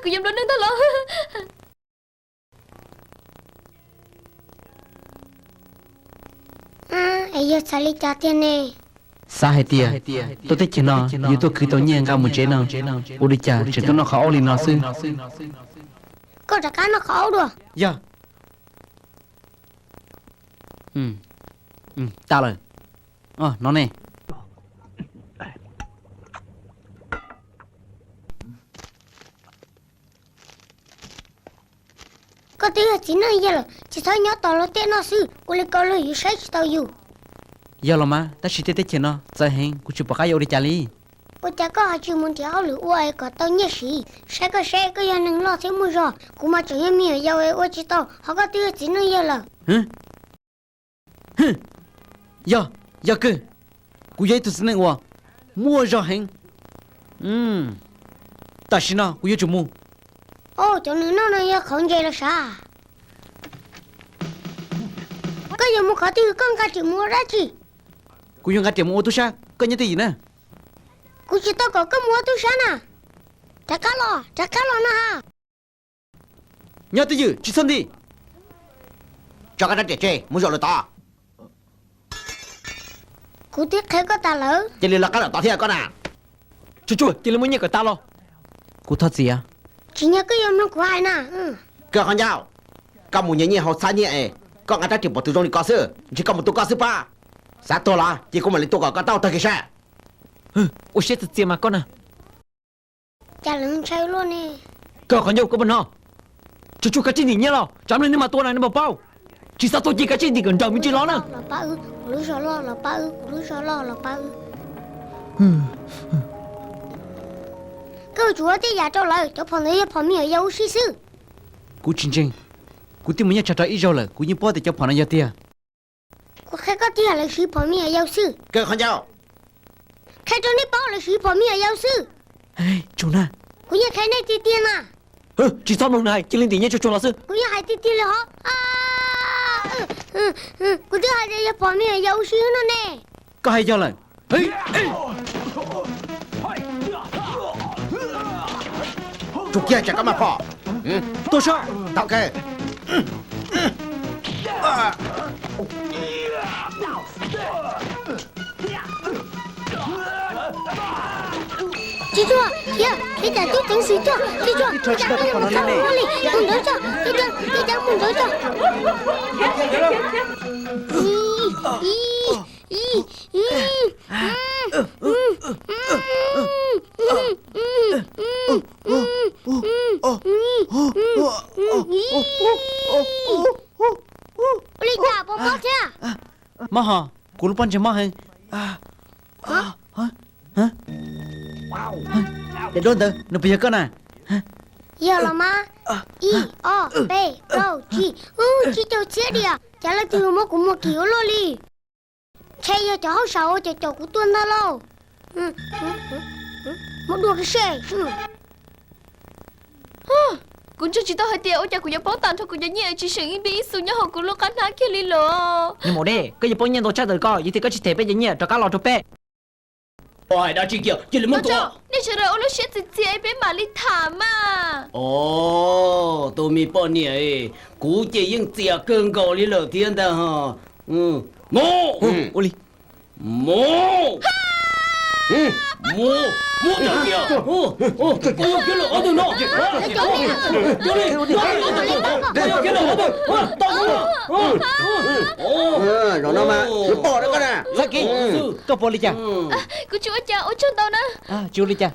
Kuv yuav nplua nuj ntag lauj. Es yog txhais li cas tiag ne? Xav hais tias tuaj teb chaws no yuav tuaj khwv tau nyiaj nqa mus tsev no, ua li cas tseem tuaj noj qhov aub li no xwb? Koj rov qab noj qhov aub dua. Yog. Tas lawm. No ne. Koj twb yog txiv neej yawg lawm, tsis txhob nyob tos luag tej noj xwb, ua li ko luag yuav saib tsis taus yus. Yog los mas, tab sis tej teb chaws no txawv heev, kuv tsis pom qab yuav ua li cas li. Ua cas koj ho tsis mus nrhiav hauj lwm ua es kom tau nyiaj siv? Saib koj seb, koj yog neeg loj thiab muaj zog, kuv mas tseem yog me nyuam yaus es ua tsis tau, ho koj twb yog txiv neej yawg lawm. Yog, yog kawg, kuv yog ib tug txiv neej uas muaj zog heev. Tam sim no kuv yuav tsum mus. Cov nws noj no yog qhauv ntses los sav? Koj yuav mus qhov twg, koj nqa riam mus ua dab tsi? Kuv yuav nqa riam mus ua tub sab, koj nyob twj ywm na. Kuv tsis tau kom koj mus ua tub sab na. Rov qab los, rov qab los na ha. Nyob twj ywm, tsis txhob nti. Tso koj rab riam tseg, mus zaum lawm tod. Kuv twb qhia koj tas lawm. Cia li los qab lawm tod thiab koj na. Tsuag tsuag, cia li muab nyiaj kom tas los. Kuv thov txim. Tsis yog koj yuav mloog kuv hais na. Kawg qhov ncauj, koj mus nyiag nyiaj haus txhab nyiaj es koj nqa rab riam pom tus zoo li ko xwb, ntshe koj mus tua koj xwb pab. Xav tuag los ces kuv mam li tua kom koj taub tag kev sab. Ua siab txias txias mas koj na. Cas lawv ntshai luaj ne. Kawg qhov ncauj, koj puas hnov? Tsuag tsuag, kav tsij ntim nyiaj los, tsam no nej mam tua na, nej puas paub? Tsis xav tuag ces kav tsij ntim kom nrawm me ntsis los na. Los pab wb, kuv lub zog loj, los pab wb, kuv lub zog loj, los pab wb. Koj yuav tsum ua tej yam rau lawv, cov phom ntawd yog phom me nyuam yaus ua si xwb. Kuv tsis ntseeg, kuv twb mus nyiag tshav rau ib zaug lawm, kuv yeej paub tias cov phom no yog tiag. Kuv qhia koj tiag, lawv siv phom me nyuam yaus xwb. Kawg qhov ncauj, qhia rau nej paub, lawv siv phom me nyuam yaus xwb. Tsum na. Kuv yeej qhia nej tiag tiag na. Tsis txhob mloog nws hais, cia li ntim nyiaj tsuag tsuag los xwb. Kuv yeej hais tiag tiag li hos. Kuv twb hais tias yog phom me nyuam yaus ua si no ne. Koj hais yog lawm. Tsum kiag tsam koj maj phom. Tuaj saib. Tau kawg. Tsis tsuag, khiav, khiav, cas twb ceev xwm tuaj, tsis tsuag, cas koj yuav mus txog ua li, mus nrawd tso, tsis tsuag, tsis tsuag, mus nrawd tso. Ua li cas puas mob thiab? Mob hos, kuv lub pob ntseg mob heev. Daim duab ntawd nws puas yog koj na? Yog los mas. Ib ob peb plaub tsib, tsib caug txhiab diam, cas leej twg muab kuv muag kim ua luaj li. Ntshe yog cov hauj sam uas caum caum kuv tuaj ntag lauj. Muab dua kiag seb. Kuv ntseeg tsis tau hais tias ua cas kuv yuav paub tag nrho kuv cov nyiaj tsis seem ib npib ib xu nyob hauv kuv lub qab hnab kiag li los. Niag maum dej, koj yuav paub nyiaj ntau tshaj ntawm ko, yog tias koj tsis them peb cov nyiaj rov qab los rau peb. Hais dab tsi kiag, cia li muab tua. Nej sawv daws ua lub siab txias txias peb mam li tham mas. Os, tus me poj niam, kuv ces yeej txias kawg nkaus li lawm thiab ntag ho. Mus! Ua li. Mus! Mus! Mus tawm kiag! Koj yuav khiav lawm ob tug no! Koj yuav khiav lawm ob tug! Tau! Zaum no mas yuav pom rau koj na. Xab Kiv, koj pom li cas? Kuv tsis ua cas, ua tsaug ntau na. Tsis ua li cas.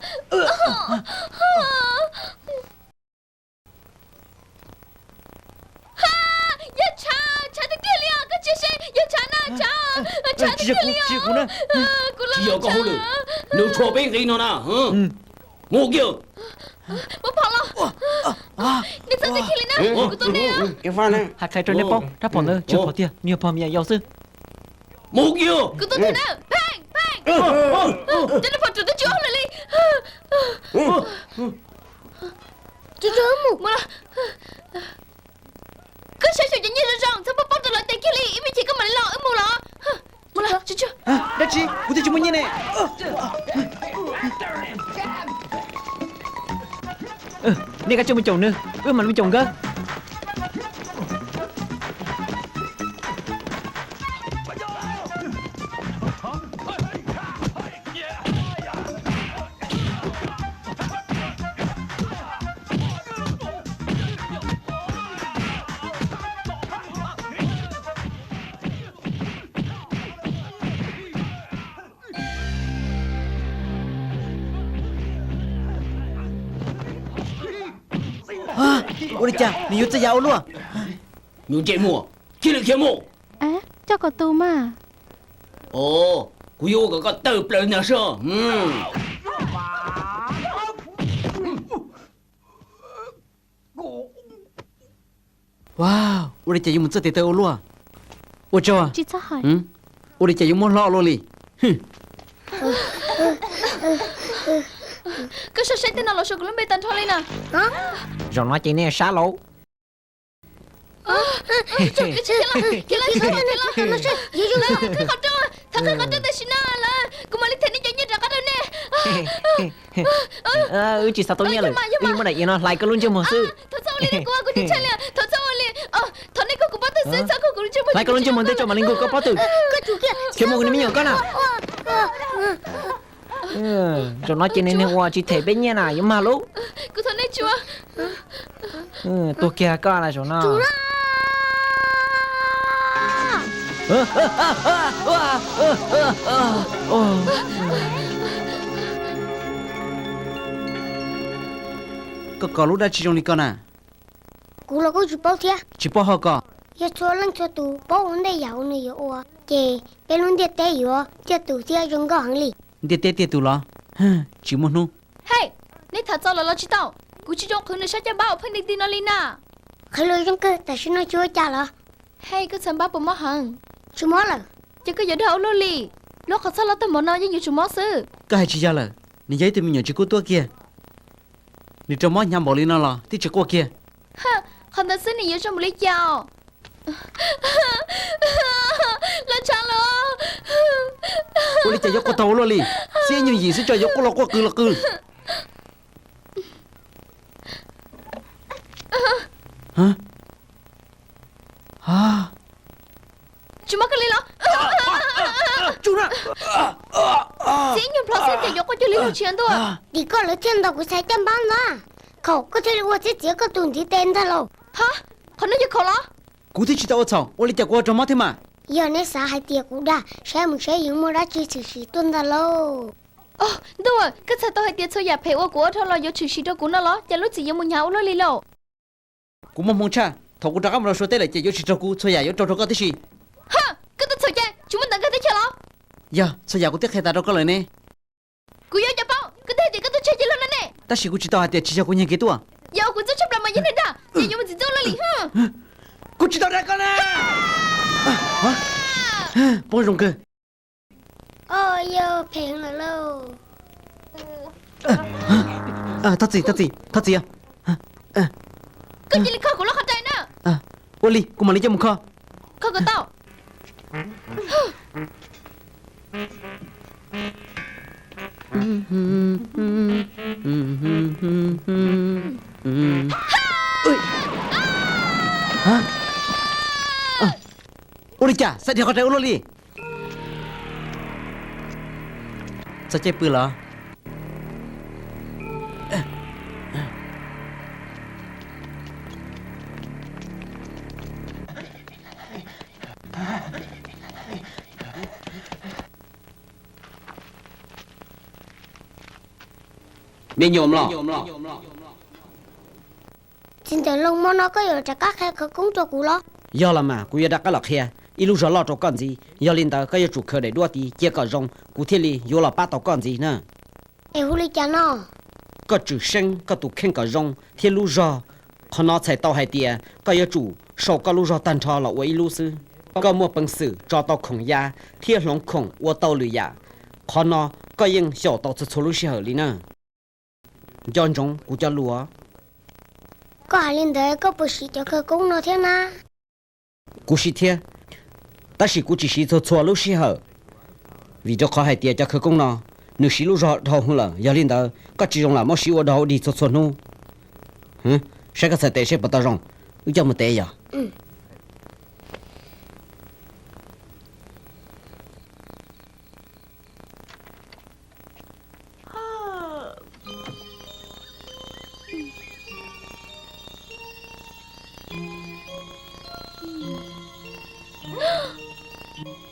Yog tshav, tshav tiag tiag li os, koj tsis seb, yog tshav na, tshav, tshav tiag tiag li os. Tsis yog koj hauj lwm, nws tshuav peb nqi no na. Mus kiag. Muab phom los. Nej txhob tiag tiag li na, kuv tua nej. Hais qhia rau nej paub, rab phom ntawd tsis yog phom tiag, nws yog phom me nyuam yaus xwb. Mus kiag. Kuv tua tiag na, pheej, pheej. Cov nej phom rau twb tsis ua hauj lwm li. Mus los. Koj saib xyuas cov nyiaj zoo zoo, txhob poob poob rau lawv tes kiag li, ib me chim koj mam li los, wb mus los. Mus los. Dab tsi? Kuv twb tsis muaj nyiaj ne. Nej kav tsij mus caum nws, wb mam li mus caum nkawd. Ua li cas nws yuav txawj yam ua luaj? Nyuam ntsej muag, cia li khiav mus. Coj kom tus mas. Os, kuv yuav ua kom koj tawm plaws ntag soj. Ua li cas yuav mus txawj tes taw ua luaj? Ua tsaug. Ua li cas yuav muab hlob ua luaj li? Koj sab saib tej no los suav kuv lub npe tag nrho li na. Zaum no ces nej sab lauj. Thov qhib qhov rooj tam sim no lawm, kuv mam li them nej cov nyiaj rov qab rau nej. Wb tsis xav tau nyiaj lawm, wb muab daim iav no hlais koj lub ntsej muag xwb. Thov txhob ua li, kuv ua kuv tsis ntshai li, thov txhob ua li. Thov nej khuj kuv pob tw xwb, txhob khuj kuv lub ntsej muag. Hlais koj lub ntsej muag ntej tso mam li nkaug koj pob tw. Khiav mus kuv niag me nyuam koj na. Zaum no ces nws niag ua tsis them peb nyiaj na yuav mag lauj. Kuv thov nej tsuav. Tuag kiag koj na zaum no. Koj kos lub dab tsi zoo li ko na? Kuv los kuj tsis paub thiab. Tsis paub ho kos. Yog txhua leej txhua tus paub ua ntej yam uas nws yuav ua, ces peb lub ntiaj teb yuav tiaj tus thiab zoo nkauj heev li. Ntiaj teb tiaj tus los? Tsis muaj hnub. Hej, nej tham txog lawm los tsis tau? Kuv tsis zoo qhwv nws sab caj npab uas pheej ti ti no li na. Qhwv los zoo kawg, tam sim no tsis ua cas los? Hej, koj txhais npab puas mob heev? Tsis mob lawm. Ces koj yuav dag ua luaj li. Lub qhov txhaj loj tag npaum no yeej yuav tsum mob xwb. Koj hais tsis yog lawm, nws yog ib tug me nyuam tsis kub tuab kiag. Nws raug mob hnyav npaum li no los twb tsis quaj kiag. Qhov ntawd xwb nws yuav zoo npaum li cas? Los tshav los. Ua li cas yuav quaj tag ua luaj li? Xiab nyuag yim xwb tso yuav quaj los quaj qw los qw. Tsis mob kawg li los? Txiv nyuag plhov xwb ces yuav quaj cuag li lub tshia ntuj. Tim koj lawv thiaj ntaus kuv txhais caj npab ntag. Khaum koj thiaj li ua txiav txiav koj tus ntiv tes ntag lauj. Ha, qhov no yog khaum los? Kuv twb tsis tau ua txhaum, ua li cas kuv ua raug mob thiab mas? Yog neb xav hais tias kuv dag, saib mus saib yuav muaj dab tsi tshwm sim tuaj ntag lauj. Ntuj, koj txhais tau hais tias txhua yam phem uas kuv ua dhau los yuav tshwm sim rau kuv no los? Cas lub txim yuav mus hnyav ua luaj li lauj? Kuv muaj hmoo tshaj, thaum kuv rov qab mus rau Suav teb lawm ces yuav tsis raug kuv, txhua yam yuav raug rau koj tib si. Ha, koj twb txhaum ces tsis muaj ntawv nkag teb chaws los? Yog, txhua yam kuv twb qhia tas rau koj lawm ne. Kuv yuav ua cas paub, koj twb hais tias koj tuaj tseg cia luag no ne. Tab sis kuv tsis tau hais tias tsis yog kuv nyiag kev tuaj. Yog ua kuv ntxub tshaj plaws mas yog nej dag, yog yuav mus txim ntxub luaj li. Kuv tsis tau dag koj na. Poob zoo kawg. Thov txim, thov txim, thov txim. Koj cia li kho kuv lub qhov rais na. Ua li, kuv mam li coj mus kho. Kho kom tau. Ua li cas xav dhia qhov rais ua luaj li? Txog caij pw los? Me nyuam los. Txiv ntxawm Looj Hmob, no koj yuav rov qab qhia khawv koob rau kuv los? Yog los mas, kuv yuav rov qab los qhia ib lub zog loj rau koj ntxiv. Yog li ntawd koj yuav tsum khaws daim duab tid cia kom zoo, kuv thiaj li yuav los pab tau koj ntxiv na. Es hu li cas no? Koj tsum seeb koj tus kheej kom zoo thiab lub zog. Qhov no txhais tau hais tias koj yuav tsum sau koj lub zog tag nrho los ua ib lub xwb. Koj muaj peev xwm tso tau khoom ya thiab hloov khoom ua tau lwm yam. Qhov no koj yeej xyaum tau txhua txhua lub sij hawm li na. Nco ntsoov kuv cov lus. Koj hais li ntawd koj puas siv cov khawv koob no thiab na? Kuv siv thiab, tab sis kuv tsis siv txhua txhua lub sij hawm, vim rau qhov hais tias cov khawv koob no nws siv lub zog dhau hwv lawm. Yog li ntawd koj tsis zoo lam muab siv ua dog ua dig txhua txhua hnub. Saib koj txhais tes seb puas tau zoo, wb coj mus tev yog.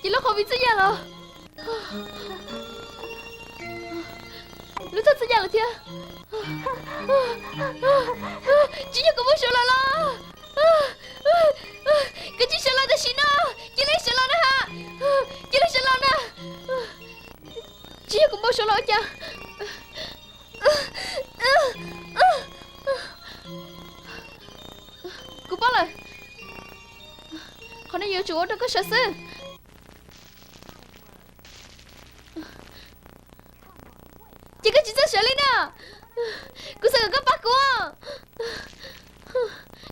Ces lub qhov vim txij ya los? Lub thawj txij ya los thiab. Tsis yog kuv npau suav los los? Koj tsis sawv los tam sim no, cia li sawv los na ha, cia li sawv los na. Tsis yog kuv npau suav los ua cas? Kuv paub lawm, qhov no yuav tsum ua rau koj sawv xwb. Ces koj tsis txawj sawv li na. Kuv xav kom koj pab kuv.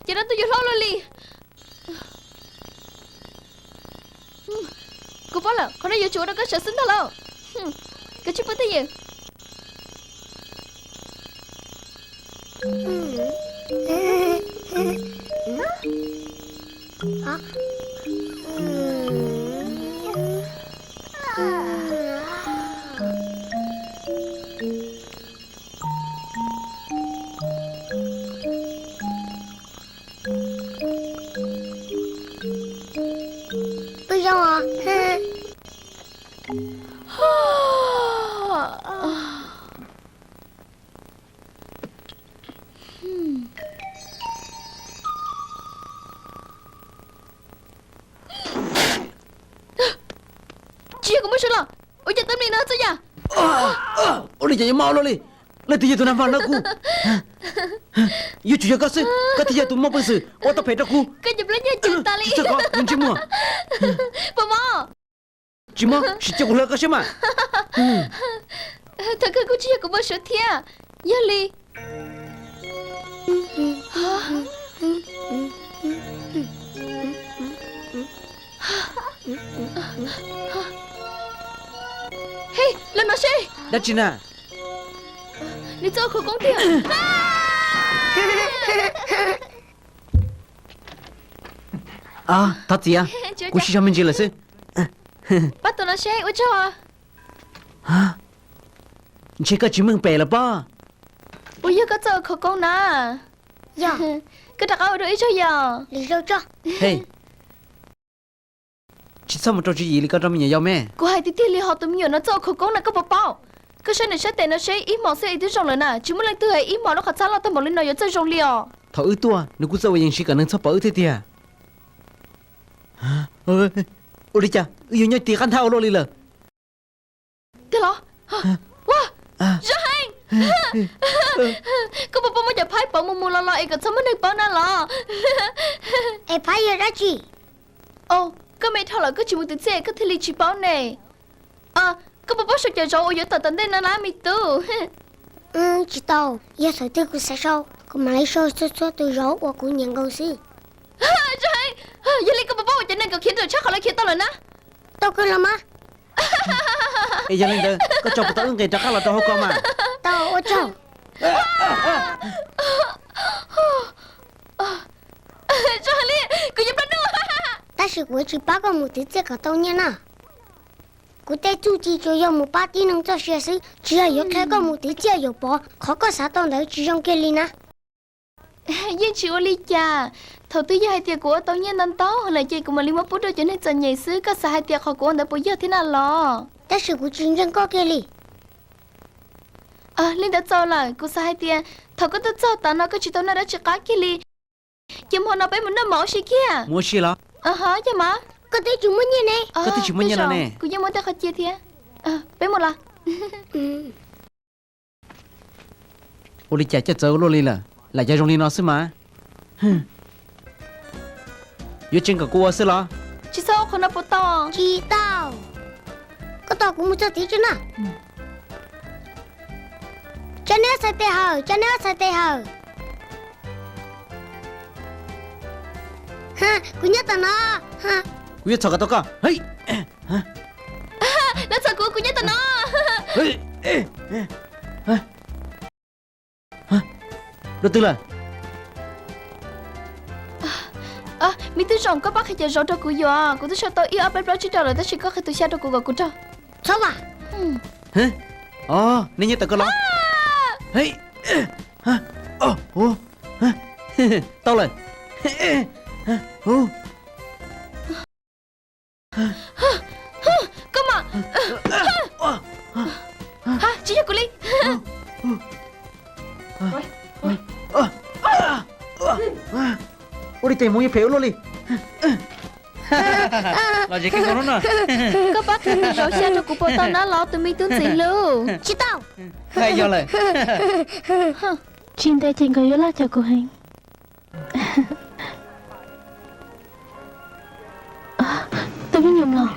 Ces no twb yuav hlob luaj li. Kuv paub lawm, qhov no yuav tsum ua rau koj sawv xwb ntag lauj. Koj tsis pub twj ywm. Pw zoo os. Tsis yog kuv muab suav los, ua cas teeb meem no txawj yam. Ua li cas yuav mob luaj li, leej twg yog tus nag hmo hlawv kuv? Yuav tsum yog koj xwb, koj thiaj yog tus muaj peev xwm ua tau phem rau kuv. Koj cov plab nyaj cev tas li. Tsis txhob kov, nws ntsej muag. Puas mob? Tsis mob, sim cia kuv hlawv koj saib mas. Thaum kawg kuj tsis yog kuv muab suav thiab, yog li. Hej, los no seb. Dab tsi na? Nws txawj ua khawv koob tiag. Thov txim, kuv sib zog me ntsis lawm xwb. Pab tus no seb, ua tsaug. Ntshe koj tsis meej pem lawm pob. Puas yog koj txawj ua khawv koob na? Yog. Koj rov qab ua dua ib zaug yom. Hej, tsis txhob mus rau tswv yim li ko rau me nyuam yaus me. Kuv hais tiag tiag li, ho tus me nyuam no txawj ua khawv koob na, koj puas paub? Koj saib nws sab tes no seb, ib hmos xwb es twb zoo lawm na, tsis muaj leej twg hais ib hmos lub qhov txhab loj tag npaum li no yuav txawj zoo li os. Thaum wb tuaj nws kuj txawj ua yees siv kom neeg txhob pom wb thiab tiag. Ua li cas wb yuav nyob tiv qab nthab ua luaj li lawm? Tiag los? Ua, zoo heev. Koj puas paub muab cov phaib pauv mus mus los los es kom txhob muaj neeg paub na los? Es phaib yog dab tsi? Au, koj me dhau lawm koj tsis mus twv txhiaj koj thiaj li tsis paub ne. Koj puas paub sau cov zauv uas yuav tawm tom ntej no na me tub? Tsis tau, yog thaum twg kuv xav sau kuv mam li sau txhua txhua tus zauv uas kuv nyiam nkaus xwb. Zoo heev, yog li koj puas paub ua cov neeg kom khiav nrawm tshaj qhov lawv khiav tau lawm na? Tau kawg los mas. Es yog li ntawd koj tso puas tau wb nqis rov qab los rau hauv ko mas? Tau, ua tsaug. Zoo heev li, kuv yuav plab nuj. Tab sis kuv yuav tsis pab koj mus twv txiaj kom tau nyiaj na. Kuv tej txuj ci tsuas yog mus pab tib neeg txoj sia xwb, tsis yog yuav qhia koj mus twv txiaj yuam pov. Qhov koj xav tau ntawd tsis zoo kiag li na. Yeej tsis ua li cas. Thaum twg yog hais tias kuv ua tau nyiaj ntau ntau lawm ces kuv mam li muab pub rau cov neeg txom nyem xwb. Koj xav hais tias qhov kuv ua ntawd puas yog thiab na los? Tab sis kuv tsis ntseeg koj kiag li. Li ntawd txaus lawm, kuv xav hais tias thaum koj tuaj txog tav no koj tsis tau noj dab tsi qab kiag li. Ces hmo no peb mus noj mov ua si kiag. Mus ua si los? Ho, yog mas. Koj twb tsis muaj nyiaj ne. Koj twb tsis muaj nyiaj no ne. Kuv yeej muaj tej qhov cia thiab. Peb mus los. Ua li cas coj txawv ua luaj li lawm, lam cov zoo li no xwb mas. Yuav tseev kom kuv ua xwb los? Tsis txhob ua qhov no puas tau? Tsis tau. Koj tos kuv mus txog tid tso na. Tsa neb ob txhais tes hawm, tsa neb ob txhais tes hawm. Kuv nyob tom no. Kuv yuav txhom kom tau koj. Lawv txhom kuv, kuv nyob tom no. Dua twg lawm? Me tub Zoom, koj pab qhia cov zauv rau kuv yuav. Kuv twb sau tau ib ob peb plaub tsib rau lawm tab sis koj qhia tus xya rau kuv kom kuv rau. Txhob mas. Os, nej nyob tawm koj los. Tau lawm. Koj mas. Ha, tsis yog kuv li. Ua li cas hmoov yuav phem ua luaj li. Los ze koj hnub no. Koj pab qhia tus zauv xya rau kuv puas tau na los tus me tub ntxim hlub? Tsis tau. Yog lawm. Tsis ntev ces nkawd yuav laj cov kuv heev. Tus me nyuam mlom.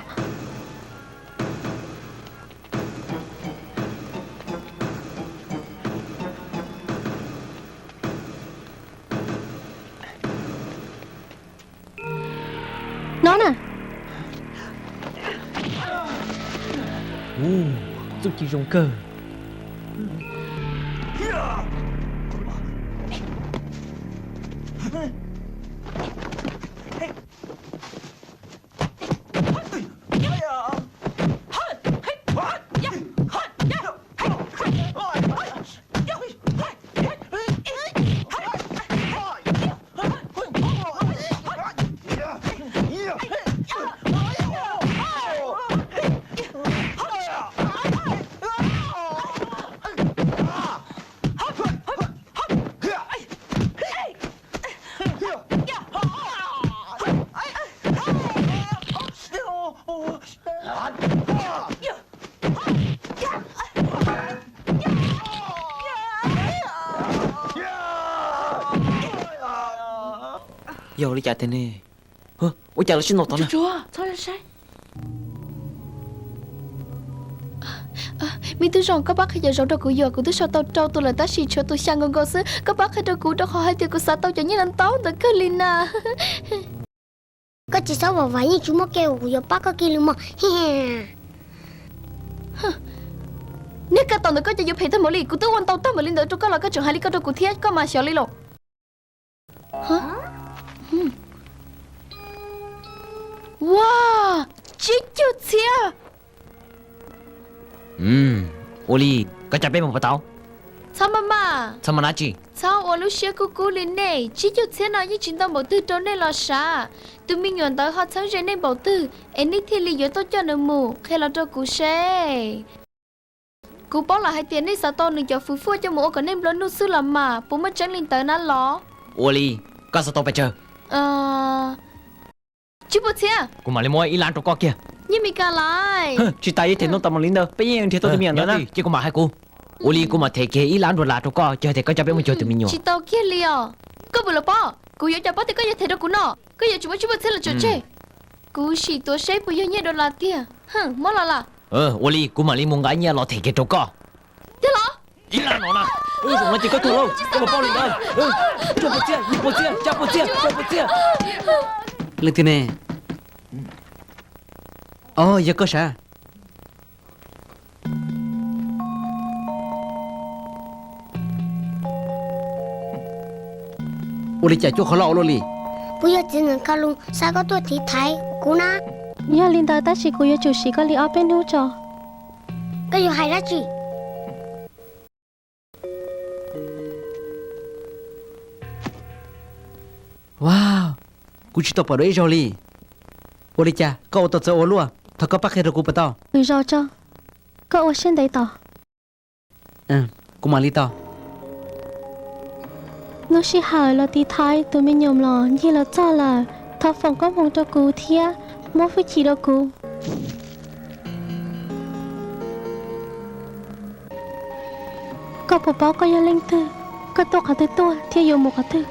No na. Txuj ci zoo kawg. Yog li cas tiag ne? Ua cas lawv sib ntaus tod na? Me tub Zoom, koj pab qhia cov zauv rau kuv yuav. Kuv twb sau tau rau tus lawm tab sis tshuav tus xya nkaus nkaus xwb. Koj pab qhia rau kuv rau qhov hais tias kuv xav tau cov nyiaj ntau ntau ntawd kawg li na. Koj tsis txhob vam vam, yeej tsis muaj kev uas kuv yuav pab koj kiag li mog. Nej kaj tom ntawd koj cas yuav phem tag npaum li, kuv twb ua ntau tag npaum li ntawd rau koj los koj tseem hais li ko rau kuv thiab, koj mas xyov li los. Ua, tsib caug txhiab. Ua li, koj coj peb mus puas tau? Txhob maj maj. Txhob maj dab tsi? Txhob ua lub siab kub kub li nej, tsib caug txhiab no yeej tsis ntau npaum twg rau nej los sav. Tus me nyuam ntawd ho txheeb ze nej npaum twg es nej thiaj li yuav tuaj coj nws mus, qhia los rau kuv seb. Kuv paub lawm hais tias nej xav tau nws cov fwv fwj coj mus ua kom nej nplua nuj xwb los mas, puas muaj tseeb li ntawd na los? Ua li, koj xav tau pes tsawg? Tsib puas txhiab. Kuv mam li muab ib lab rau koj kiag. Nyiaj Mes Kas lais. Tsis tas yuav them ntau tas mam li ntawd, peb yeej nrhiav tau tus me nyuam ntawd na. Ces kuv mam hais kuv. Ua li kuv mam them kiag ib lab dollar rau koj, yog tias koj coj peb mus cuag tus me nyuam. Tsis tau kiag li os. Koj puas los paub, kuv yuav cas paub tias koj yuav them rau kuv no. Koj yuav tsum muab tsib puas txhiab los tso tseg. Kuv sim tuav seb puas yog nyiaj dollar tiag. Muab los lawm. Ua li kuv mam li mus nqa nyiaj los them kiag rau koj. Tiag los? Ib lab no na. Ub, zaum no ces koj tuag lauj, koj puas paub li ntawd? Cuaj puas txhiab, yim puas txhiab, xya puas txhiab, rau puas txhiab. Leej twg ne? Os, yog koj sav. Ua li cas cuaj qhov loj ua luaj li? Kuv yog txiv ntxawm Ka Lus, xa koj tuaj tiv thaiv kuv na. Yog li ntawd tab sis kuv yuav tsum sim koj li ob peb hnub tso. Koj yuav hais dab tsi? Wow, kuv tsis tau pom dua ib zaug li. Ua li cas koj ua tau txawv ua luaj? Thov koj pab qhia rau kuv puas tau? Ua zoo tso, koj ua siab ntev tos. Kuv mam li tos. Lub sij hawm los tiv thaiv tus me nyuam los ncig los txog lawm. Thov foom koob hmoov rau kuv thiab muab hwj chim rau kuv. Koj puas paub koj yog leej twg, koj tuaj qhov twg tuaj thiab yuav mus qhov twg?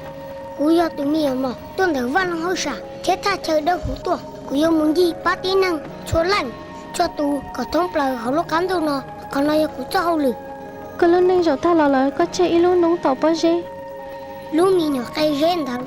Kuv yog tus me nyuam mlom tuaj ntawm vaj loog hauj sam thiab thaj chaw dawb huv tuaj. Kuv yuav mus ncig pab tib neeg txhua leej txhua tus kom thoob plaws hauv lub qab ntuj no. Qhov no yog kuv txoj hauj lwm. Koj lub neej zaum tag los lawm koj tseg ib lub noob taum pob zeb. Lub me nyuam qe zeb ntawd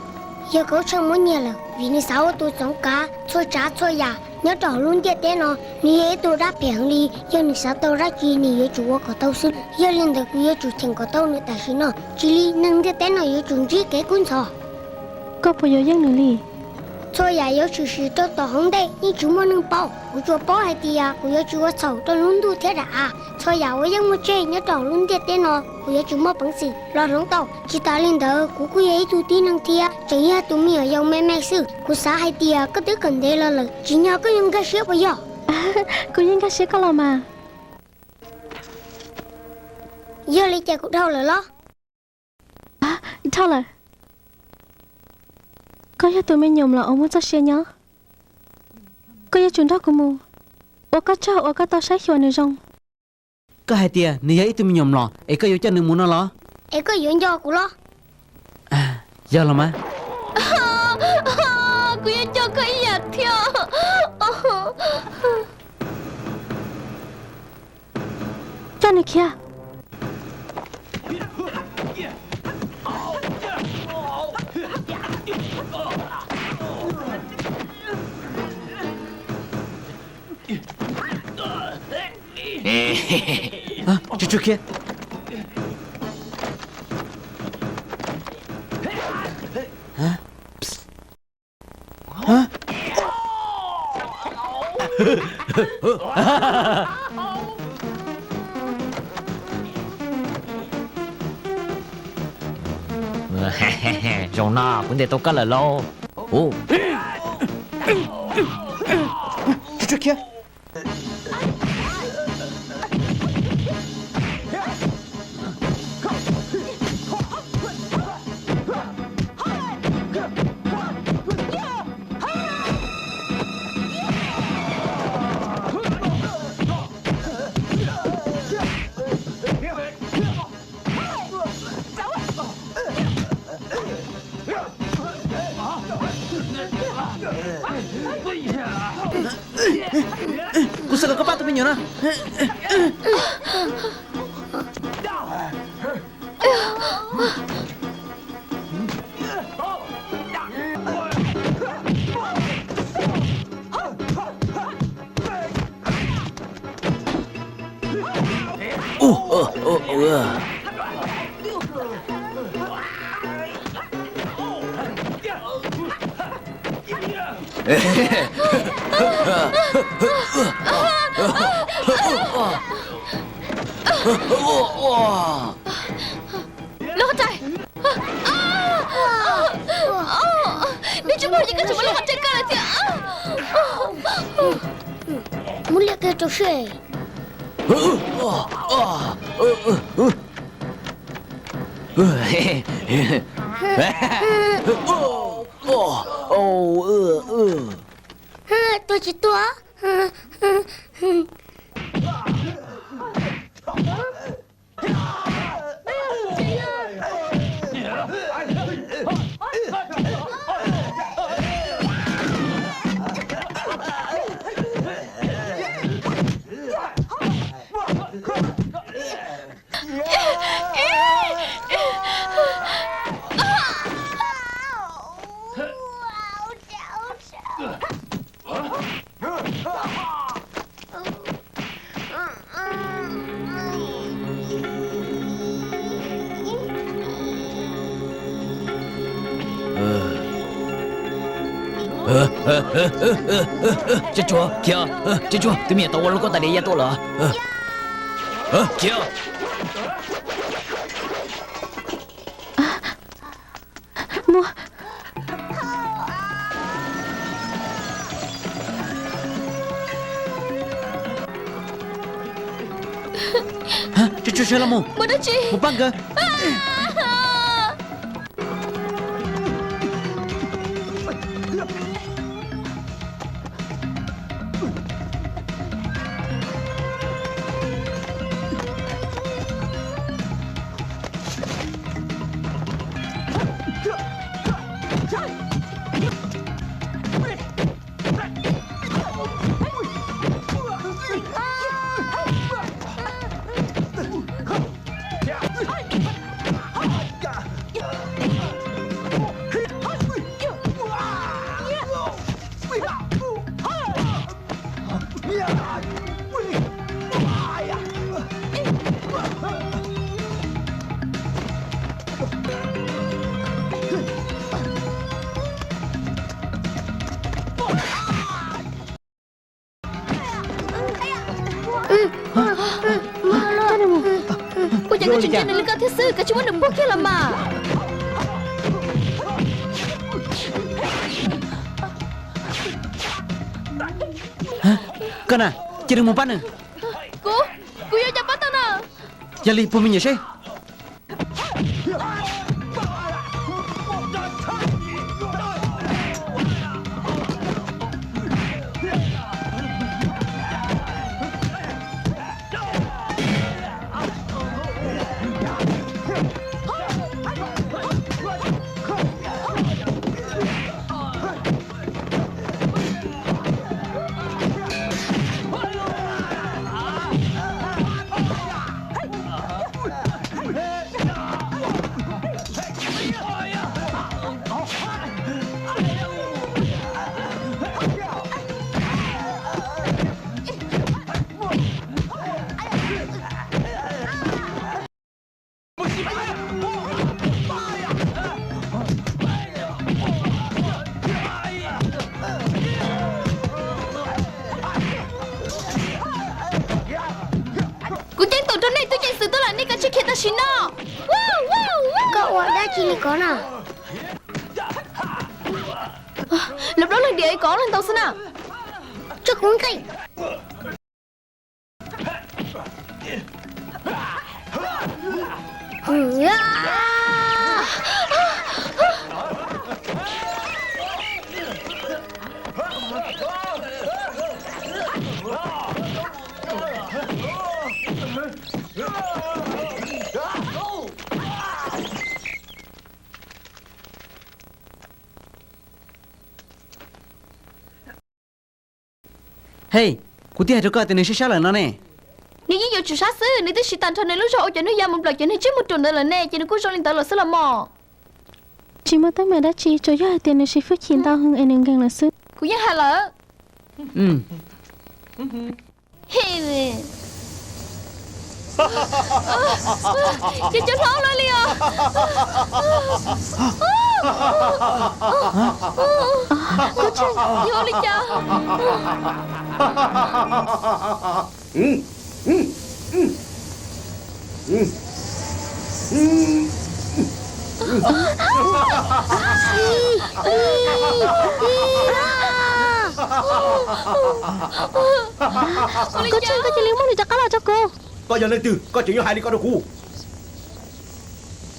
yog kauj tsheej muab nyiag lawm vim nws xav ua tus txoov kav txhua tsav txhua yam nyob rau hauv lub ntiaj teb no. Nws yog ib tug dab phem heev li, yog nws xav tau dab tsi nws yuav tsum ua kom tau xwb. Yog li ntawd kuv yuav tsum cheem kom tau nws tam sim no, tsis li neeg ntiaj teb no yuav tsum ntsib kev kub ntxhov. Koj puas yuav yeej nws li? Txhua yam yuav tshwm sim rau tom hauv ntej yeej tsis muaj neeg paub. Kuv tsuas paub hais tias kuv yuav tsis ua txhaum rau lub ntuj thiab daim av. Txhua yam uas yeej muaj tseg nyob rau hauv lub ntiaj teb no kuv yuav tsum muaj peev xwm los hloov tau. Tsis tas li ntawd kuv kuj yog ib tug tib neeg thiab, tseem yog tus me nyuam yaus me me xwb. Kuv xav hais tias koj twb kawm ntev los lawm, tsim nyog koj yuav nkag siab puas yog? Kuv yeej nkag siab koj los mas. Yog li cas kuv dhau lawm los? Dhau lawm. Koj yog tus me nyuam los uas muaj txoj sia nyob. Koj yuav tsum nrog kuv mus, ua koj tsaug uas koj tau saib xyuas nws zoo. Koj hais tias nws yog ib tug me nyuam mlom es koj yuav coj nws mus no los? Es koj yuav nco kuv los? Yog los mas. Kuv yuav nco koj ib yam thiab. Coj nws khiav. Tsuag tsuag khiav. Zaum no kuv ntes tau koj lawm lauj. Tsuag tsuag khiav. Kuv xav kom koj pab tus me nyuam no. Lub qhov rais! Neb tsis muaj, ces koj tsis muaj lub qhov rais koj lawm tiag. Muab liaj kiag rau seb. Tuag tsis tuag? Cov tshuaj, khiav! Cov tshuaj, tus me nyuam tau ua lub koj tas li ya tuaj lawm. Khiav! Muaj. Tsuag tsuag sawv los mus. Mus dab tsi? Mus pab nkawd. Ua cas koj tsis ntsib nws li ko thiab xwb, koj tsis muab nws puag kiag los mas. Koj na, cia li mus pab nws. Kuv, kuv yuav ua cas pab tau na? Yog li puag me nyuam seb. Kuv ceeb toom rau nej tub ceev xwm tuaj lawm, nej kav tsij khiav tam sim no. Koj ua dab tsi li ko na? Lawv plaub leeg diam, koj ob leeg ntau xwb na. Tso kuv nqe. Hej, kuv twb hais rau koj tias nws sab sab lawm no ne. Nws yeej yuav tsum sab xwb, nws twb siv tag nrho nws lub zog ua cov hnub ya mus nplawm cov neeg tsib mus ruam ntawd lawm ne, ces nws kuj zoo li ntawd lawm xwb los mas. Tsis muaj teeb meem dab tsi, tsuas yog hais tias nws siv fwj chim ntau heev es nws nkeeg lawm xwb. Kuv yeej hais lawm. Ces cov hlob lawv li os. Yog ua li cas? Koj tseem, koj cia li muab nws rov qab los rau kuv. Koj yog leej twg, koj tseem yuav hais li ko rau kuv?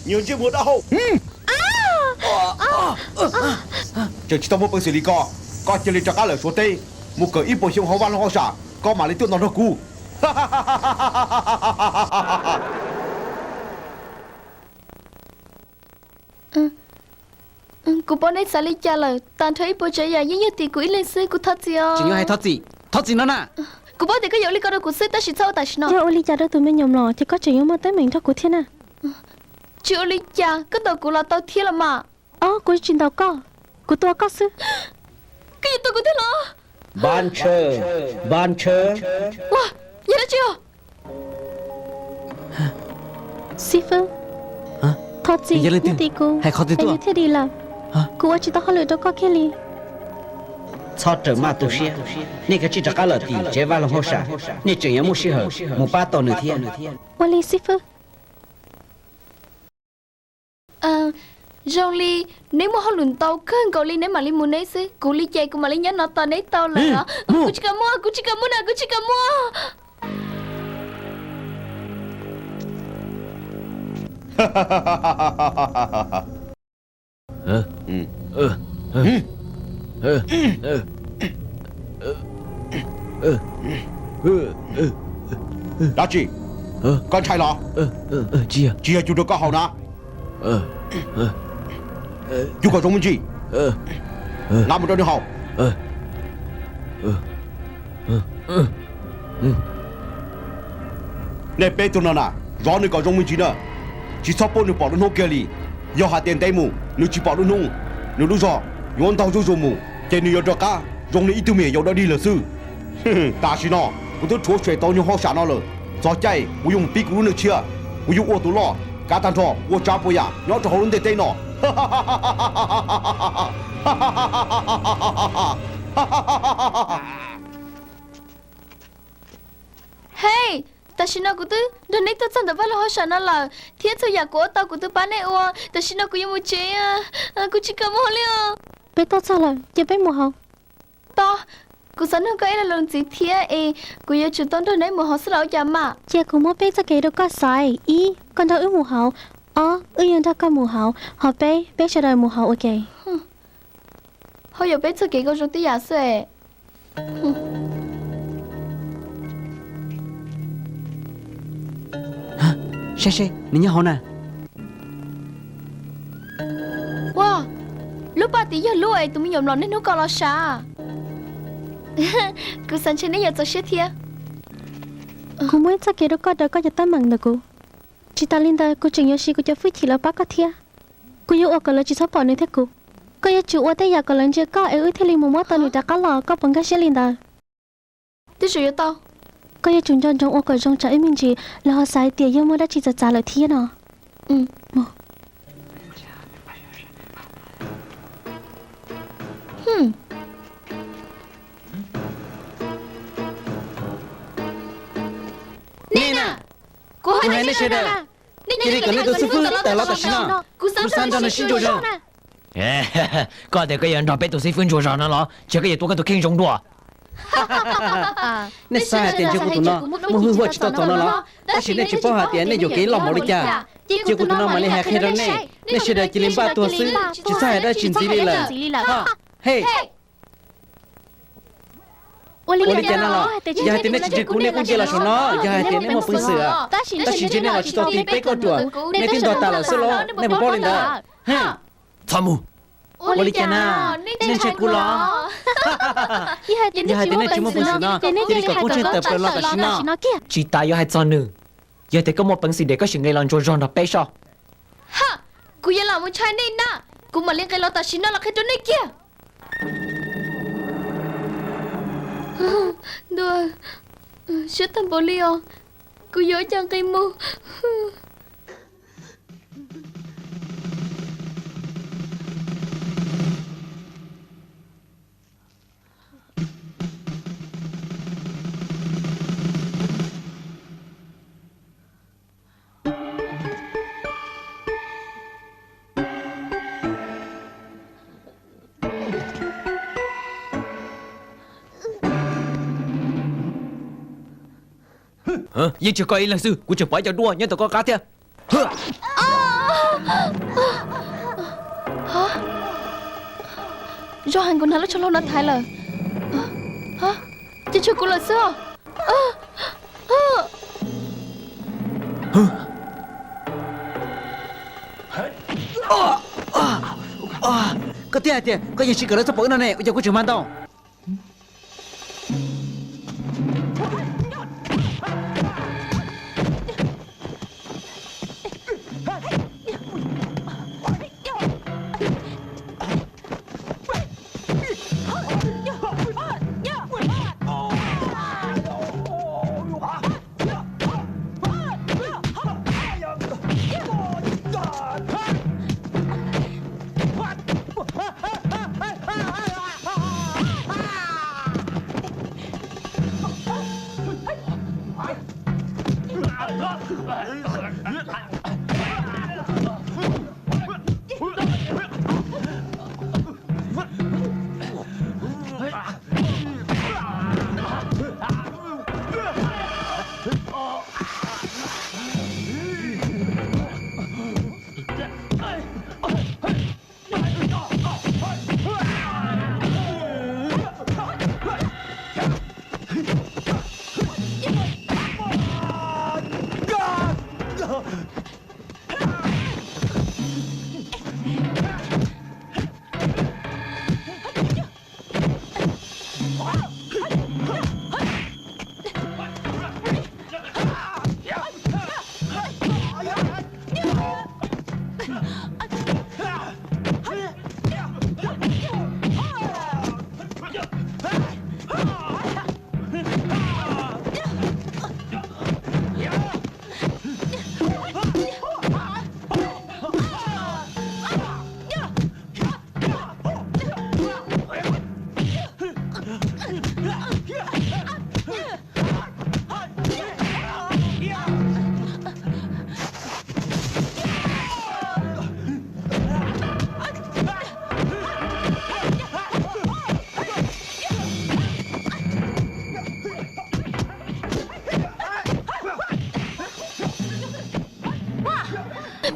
Nyuag ntsej muag dab hau. Tseem tsis tau muaj peev xwm li ko, koj cia li rov qab lawm Suav teb, mus kawm ib puas xyoo hauv vaj loog hauj sam, koj mam li tuaj nto nrog kuv. Kuv paub neb xav li cas lawm, tag nrho ib puas tsav yam yeej yog tim kuv ib leeg xwb, kuv thov txim os. Tseem yuav hais thov txim? Thov txim no na. Kuv paub tias koj yuav ua li ko rau kuv xwb, tab sis txhob ua tam sim no. Yog ua li cas rau tus me nyuam los ces koj tseem yuav muaj teeb meem nrog kuv thiab na. Tsis ua li cas, koj ntaus kuv los tau thiab los mas. Ob, kuv tsis ntaus koj, kuv tua koj xwb. Koj yuav tua kuv thiab los? Npab ntshaw, npab ntshaw. Ua, yog dab tsi os? Xib fwb, thov txim, neb tim kuv, es nws thiaj dim lawm. Kuv ua tsis tau hauj lwm rau koj kiag li. Txhob rawm maj tu siab, nej kav tsij rov qab los tim tsev vaj loog hauj sam, nej tseem yuav muaj sij hawm mus pab tau nws thiab. Ua li xib fwb. Zoo li neb muaj hauj lwm ntau kawg nkaus li, neb mam li mus neb xwb, kuv li ces kuv mam li nyob no tos neb tau lawm os. Kuv tsis kam muaj, kuv tsis kam muaj na, kuv tsis kam muaj. Dab tsi? Koj ntshai los? Tsis yog cug rau koj haus na. Cug kom zoo me ntsis, nqa mus rau nws haus. Nej peb tug no na, zov nws kom zoo me ntsis na, tsis txhob pub nws pom lub hnub kiag li. Yog hais tias ntev mus nws tsis pom lub hnub, nws lub zog yuav ntaug zuj zus mus, ces nws yuav rov qab zoo li ib tug me nyuam yaus dog dig lawm xwb. Tam sim no kuv twb rhuav tshem tau nyuag hauj sam no lawm, txog caij kuv yuav mus pib kuv lub neej tshiab, kuv yuav ua tus loj kav tag nrho ua tsav puas yam nyob rau hauv lub ntiaj teb no. Hej, tam sim no kuv twb nrog neb tuaj txog ntawm vaj loog hauj sam no lawm, thiab txhua yam kuv ua tau kuv twb pab neb ua. Tam sim no kuv yuav mus tsev, kuv tsis kam mus li os. Peb tuaj txog lawm, cia peb mus haus. Tos, kuv xav nug koj ib lo lus ntxiv thiab es, kuv yuav tsum tau nrog neb mus haus xwb los ua cas mas? Cia kuv muab peb txoj kev rau koj xaiv. Ib, koj nrog wb mus haus. Ob, wb yuav nrog koj mus haus. Ho peb, peb sawv daws mus haus ua ke. Ho yog peb txoj kev zoo tib yam xwb. Saib seb, nws nyob hauv na. Ua, lub paj tim yog lub es tus me nyuam mlom niaj hnub ko los sav. Kuv xav ntshe neb yuav txaus siab thiab. Kuv muaj ib txoj kev rau koj raws koj cov teeb meem ntawm kuv. Tsis tas li ntawd kuv tseem yuav siv kuv cov hwj chim los pab koj thiab. Kuv yuav ua kom lawv tsis txhob pom nws thiab kuv. Koj yuav tsum ua tej yam kom lawv ntsia koj es wb thiaj li mus muab tau nws rov qab los, koj puas nkag siab li ntawd? Twb tseem yuav tau. Koj yuav tsum nco ntsoov ua kom zoo tsam ib me ntsis lawv ho xav hais tias yog muaj dab tsi txawv txav lawm thiab no. Nej na, kuv hais nej sawv daws, cia li kom nej tus xib fwb tawm los tam sim no. Kuv xav nrog nws sib ntsuas zog. Koj tias koj yuav nrog peb tus xib fwb ntsuas zog no los? Ces koj yuav tua koj tus kheej zoo dua. Nej xav hais tias ntsia kuv tus no muaj hwj huaj tsis tau txaus no los? Tab sis nej tsis paub hais tias nej yuam kev loj npaum li cas. Cia kuv tus no mam li hais qhia rau nej, nej sawv daws cia li npaj tuag xwb, tsis txhob hais dab tsi ntxiv li lawm. Hej, ua li cas no los? Yog hais tias nej tsis ntseeg kuv, nej kuj nce los saum no. Yog hais tias nej muaj peev xwm, tab sis ntsia nej los tsis tau ti peb kauj ruam, nej twb ntog tas lawm xwb los, nej puas paub li ntawd? Txhob mus. Ua li cas na? Nej ntshai kuv los? Yog hais tias nej tsis muaj peev xwm no, cia li kom kuv tsheej tawm plaws los tam sim no. Tsis tas yuav hais txog nws. Yog tias koj muaj peev xwm ces koj sim nqis los ntsuas zog nrog peb soj. Ha! Kuv yuav lam mus ntshai nej na. Kuv mam li nqis los tam sim no los qhia rau nej kiag. Ntuj, siab tag npaum li os. Kuv yuav ua cas nqis mus? Yeej tsis koj ib leeg xwb, kuv tseem pom ib co duab nyob tom koj qab thiab. Zoo heev, kuv hnav lub tsho hlau no thaiv lawm. Ces tshuav kuv lawm xwb. Koj twb hais tias koj yeej tsis kam lawv txhob pom wb no ne, ua cas kuv tseem mag ntau?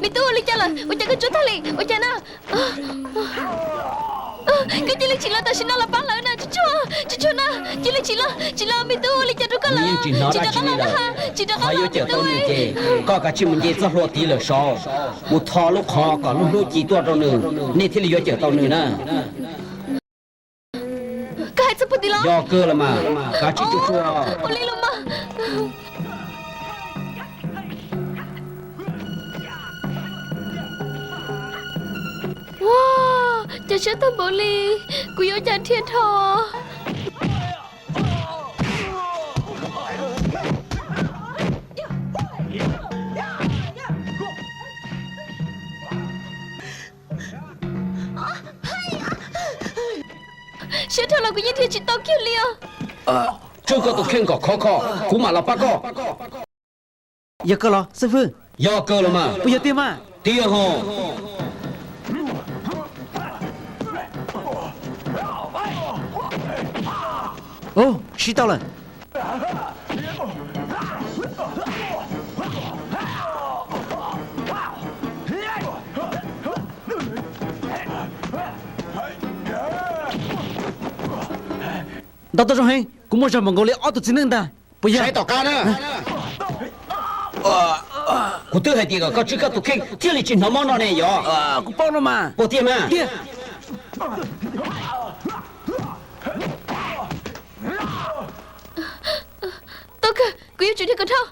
Me tub, ua li cas lawm? Ua cas koj tsuag tag li? Ua cas na? Koj cia li tsim los tam sim no los pab lawv na. Tsuag tsuag, tsuag tsuag na, cia li tsim los, tsim los, me tub, ua li cas rau koj lawm? Tsis rov qab los na, tsis rov qab los, me tub. Koj kav tsij mus nce txoj hlua tid lawm saud, mus tho lub qhov kom lub hnub ci tuaj rau nws, nej thiaj li yuav cawm tau nws na. Koj hais txog puag tim los? Yog kawg los mas, kav tsij tsuag tsuag. Ua li los mas. Ua, cas siab tag npaum li, kuv yuav ua cas dhia dhau. Siab dhau los kuv yeej dhia tsis tau kiag li os. Tswj koj tus kheej kom khov kho, kuv mam los pab koj. Yog kawg los xib fwb? Yog kawg los mas. Puas yog tiag mas? Tiag ho. Ub, siv tau lawm. Ntaus tau zoo heev, kuv muaj zog npaum nkaus li ob tug txiv neej ntag. Puas yog? Saib tom qab na. Kuv twb hais tias kom koj tswj koj tus kheej thiaj li tsis hnov mob no ne yog? Kuv paub no mas. Puas tiag mas? Tiag. Tau kawg, kuv yuav tsum dhia kom dhau.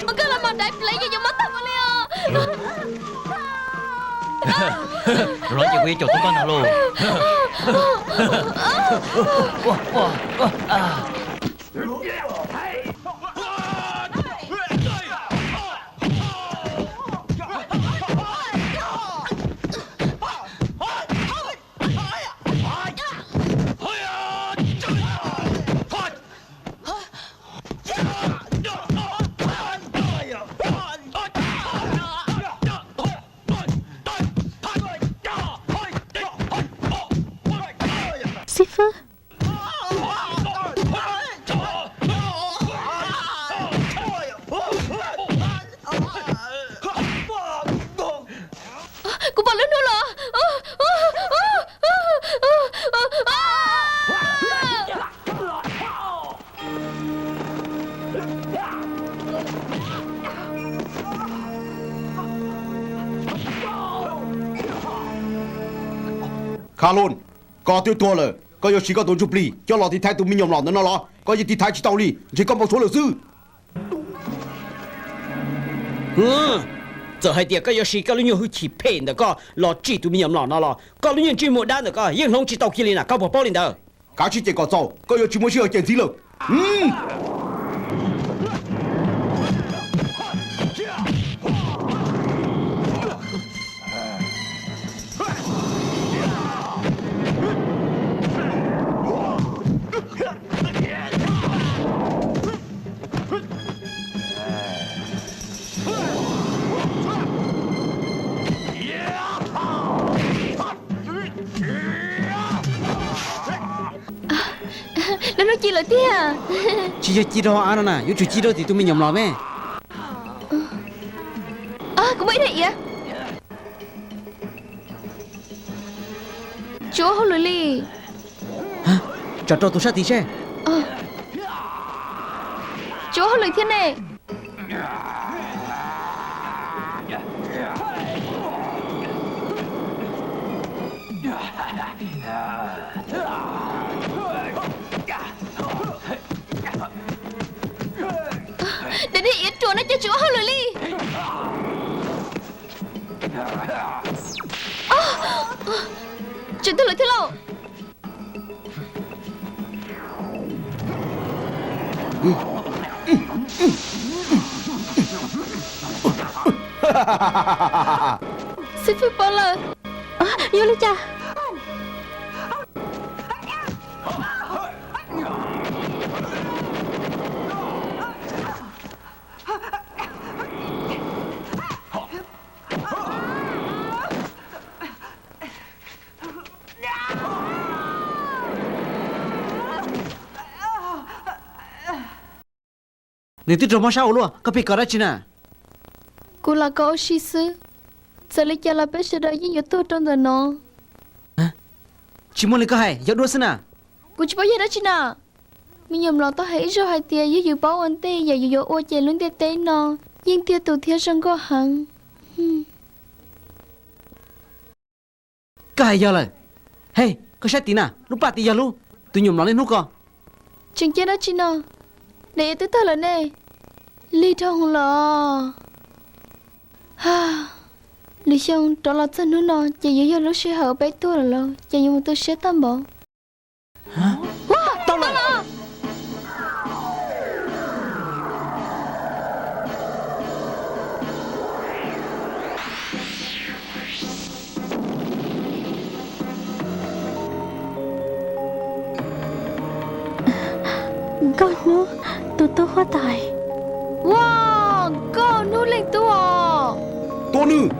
Ua koj los mas daiv plev, yeej yuav mob tag ua li os. Los ces kuv yuav caum tau koj ntag lauj. Xib fwb. Kuv pom lub hnub los. Kha Lun, koj twb tuag lawm, koj yuav siv koj tus ntsuj plig coj los tiv thaiv tus me nyuam lom ntawm no los? Koj yeej tiv thaiv tsis tau li, ntshe koj npau suav lawm xwb. Txawm hais tias koj yuav siv koj lub nyuag hwj chim phem ntawm koj los tsim tus me nyuam lom no los, koj lub nyuag ntsej muag dab ntawm koj yeej hloov tsis tau kiag li na, koj puas paub li ntawd? Kav tsij cem kom txaus, koj yuav tsis muaj sij hawm cem ntxiv lawm. Lub hnub ci lawm tiag. Tsis yog ci rau hauv av no na, yuav tsum ci rau tim tus me nyuam los me. Kuv muaj ib daim iav. Tsis ua hauj lwm li. Tsom rau tus sab tid seb. Tsis ua hauj lwm thiab ne. Daim niag iav ruam no ces tsis ua hauj lwm li. Tseem tuag lawm thiab lauj. Xib fwb poob lawm. Yog li cas? Nws twb raug mob sab ua luaj, koj pheej kov dab tsi na? Kuv lam kov ua si xwb. Txawm li cas los peb sawv daws yeej yuav tuag rau ntawm no. Tsis muaj li koj hais, yog duab xwb na. Kuv tsis paub yog dab tsi na. Me nyuam mlom tau hais ib zaug hais tias yog yus paub ua ntej yam yus yuav ua ces lub ntiaj teb no yeej tiag tus thiab zoo nkauj heev. Koj hais yog lawm. Hej, koj saib tid na, lub paj tid yog lub, tus nyuam mlom niaj hnub ko. Tseem ceeb dab tsi no? Daim iav twb tawg lawm ne. Lig dhau hwv lawm. Lwm xyoo rov los txog hnub no ces yuav yog lub sij hawm peb tuag lawm lauj, ces yuav mus tu siab tag npaum. Tau lawm. Nkauj hnub, tus tub huab tais. Ua, nkauj hnub leej tub os. Tua nws.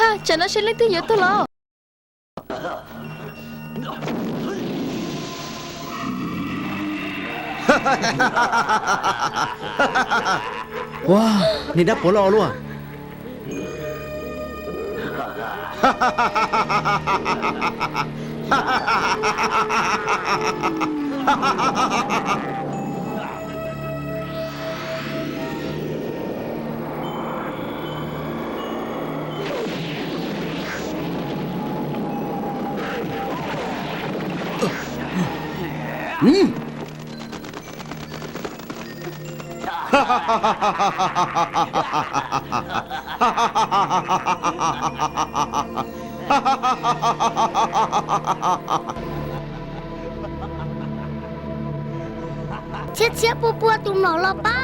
Ha, tsam no seb leej twg yuav tuag los. Ua, niag dab puav lo luaj. Txhiab txhiab pua pua tus mlom los pab.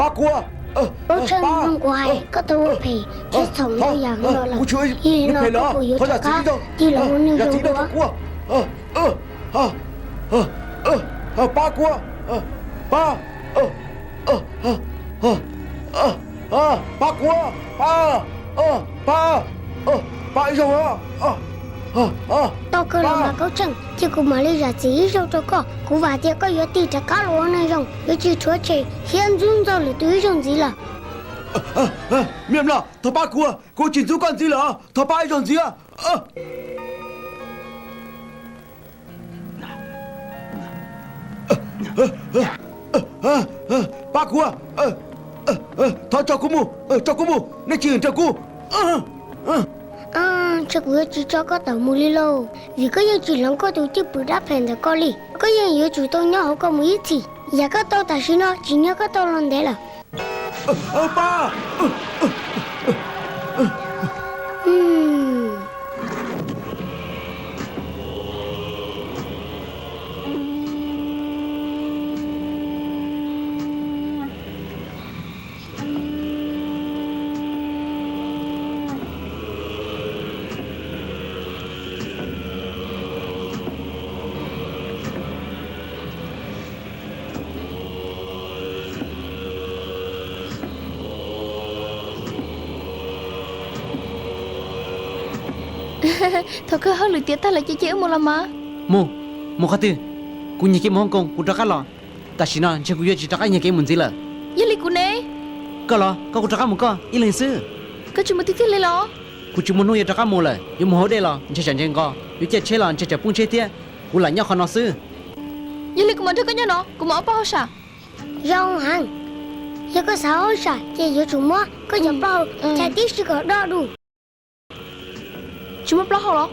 Pab kuv. Paub tseeb zoo kuv hais koj tau ua phem thiab txhaum ntau yam los lawm, yog li no koj puas yuav rov qab tig los ua neeg zoo dua? Pab kuv, pab, pab kuv, pab, pab, pab ib zaug. Tau kawg los mas Kaub Tseej, cia kuv mam li zam txim ib zaug rau koj. Kuv vam tias koj yuav tig rov qab los ua neeg zoo, yuav tsis rhuav tshem thiab ntxub ntxaug lwm tus ib zaug ntxiv lawm. Me mlom, thov pab kuv, kuv tsis ntxub koj ntxiv lawm, thov pab ib zaug ntxiv. Pab kuv, thov tso kuv mus, tso kuv mus, nej tsis nrog kuv. Ntshe kuv yuav tsis tso koj tawm mus li lauj, vim koj yeej tsis hloov koj tus cwj pwm dab phem ntawm koj li. Koj yeej yuav tsum tau nyob hauv koj mus ib txhis. Yam koj tau tam sim no tsis nyob koj tau los ntev lawm. Thaum kawg hauj lwm tiav tag lawm ces cia wb mus los mas. Mus? Mus qhov twg? Kuv nyiag kev mus Hong Kong kuv rov qab los. Tam sim no ntshe kuv yuav tsis rov qab nyiag kev mus ntxiv lawm. Yog li kuv ne? Koj los koj, kuv rov qab mus koj ib leeg xwb. Koj tsis mus tiag tiag li los? Kuv tsis muaj hnub yuav rov qab mus lawm, yuav mus hauv dej los ntshe tsam ntses nqos, yuav caij tsheb los ntshe tsam poob tsheb thiab. Kuv lam nyob qhov no xwb. Yog li kuv mam nrog koj nyob no, kuv mus ob peb hauj sam. Zoo heev. Yog koj xav hauj sam ces yuav tsum muab koj cov plaub hau chais tib si kom do du. Tsis muaj plaub hau los?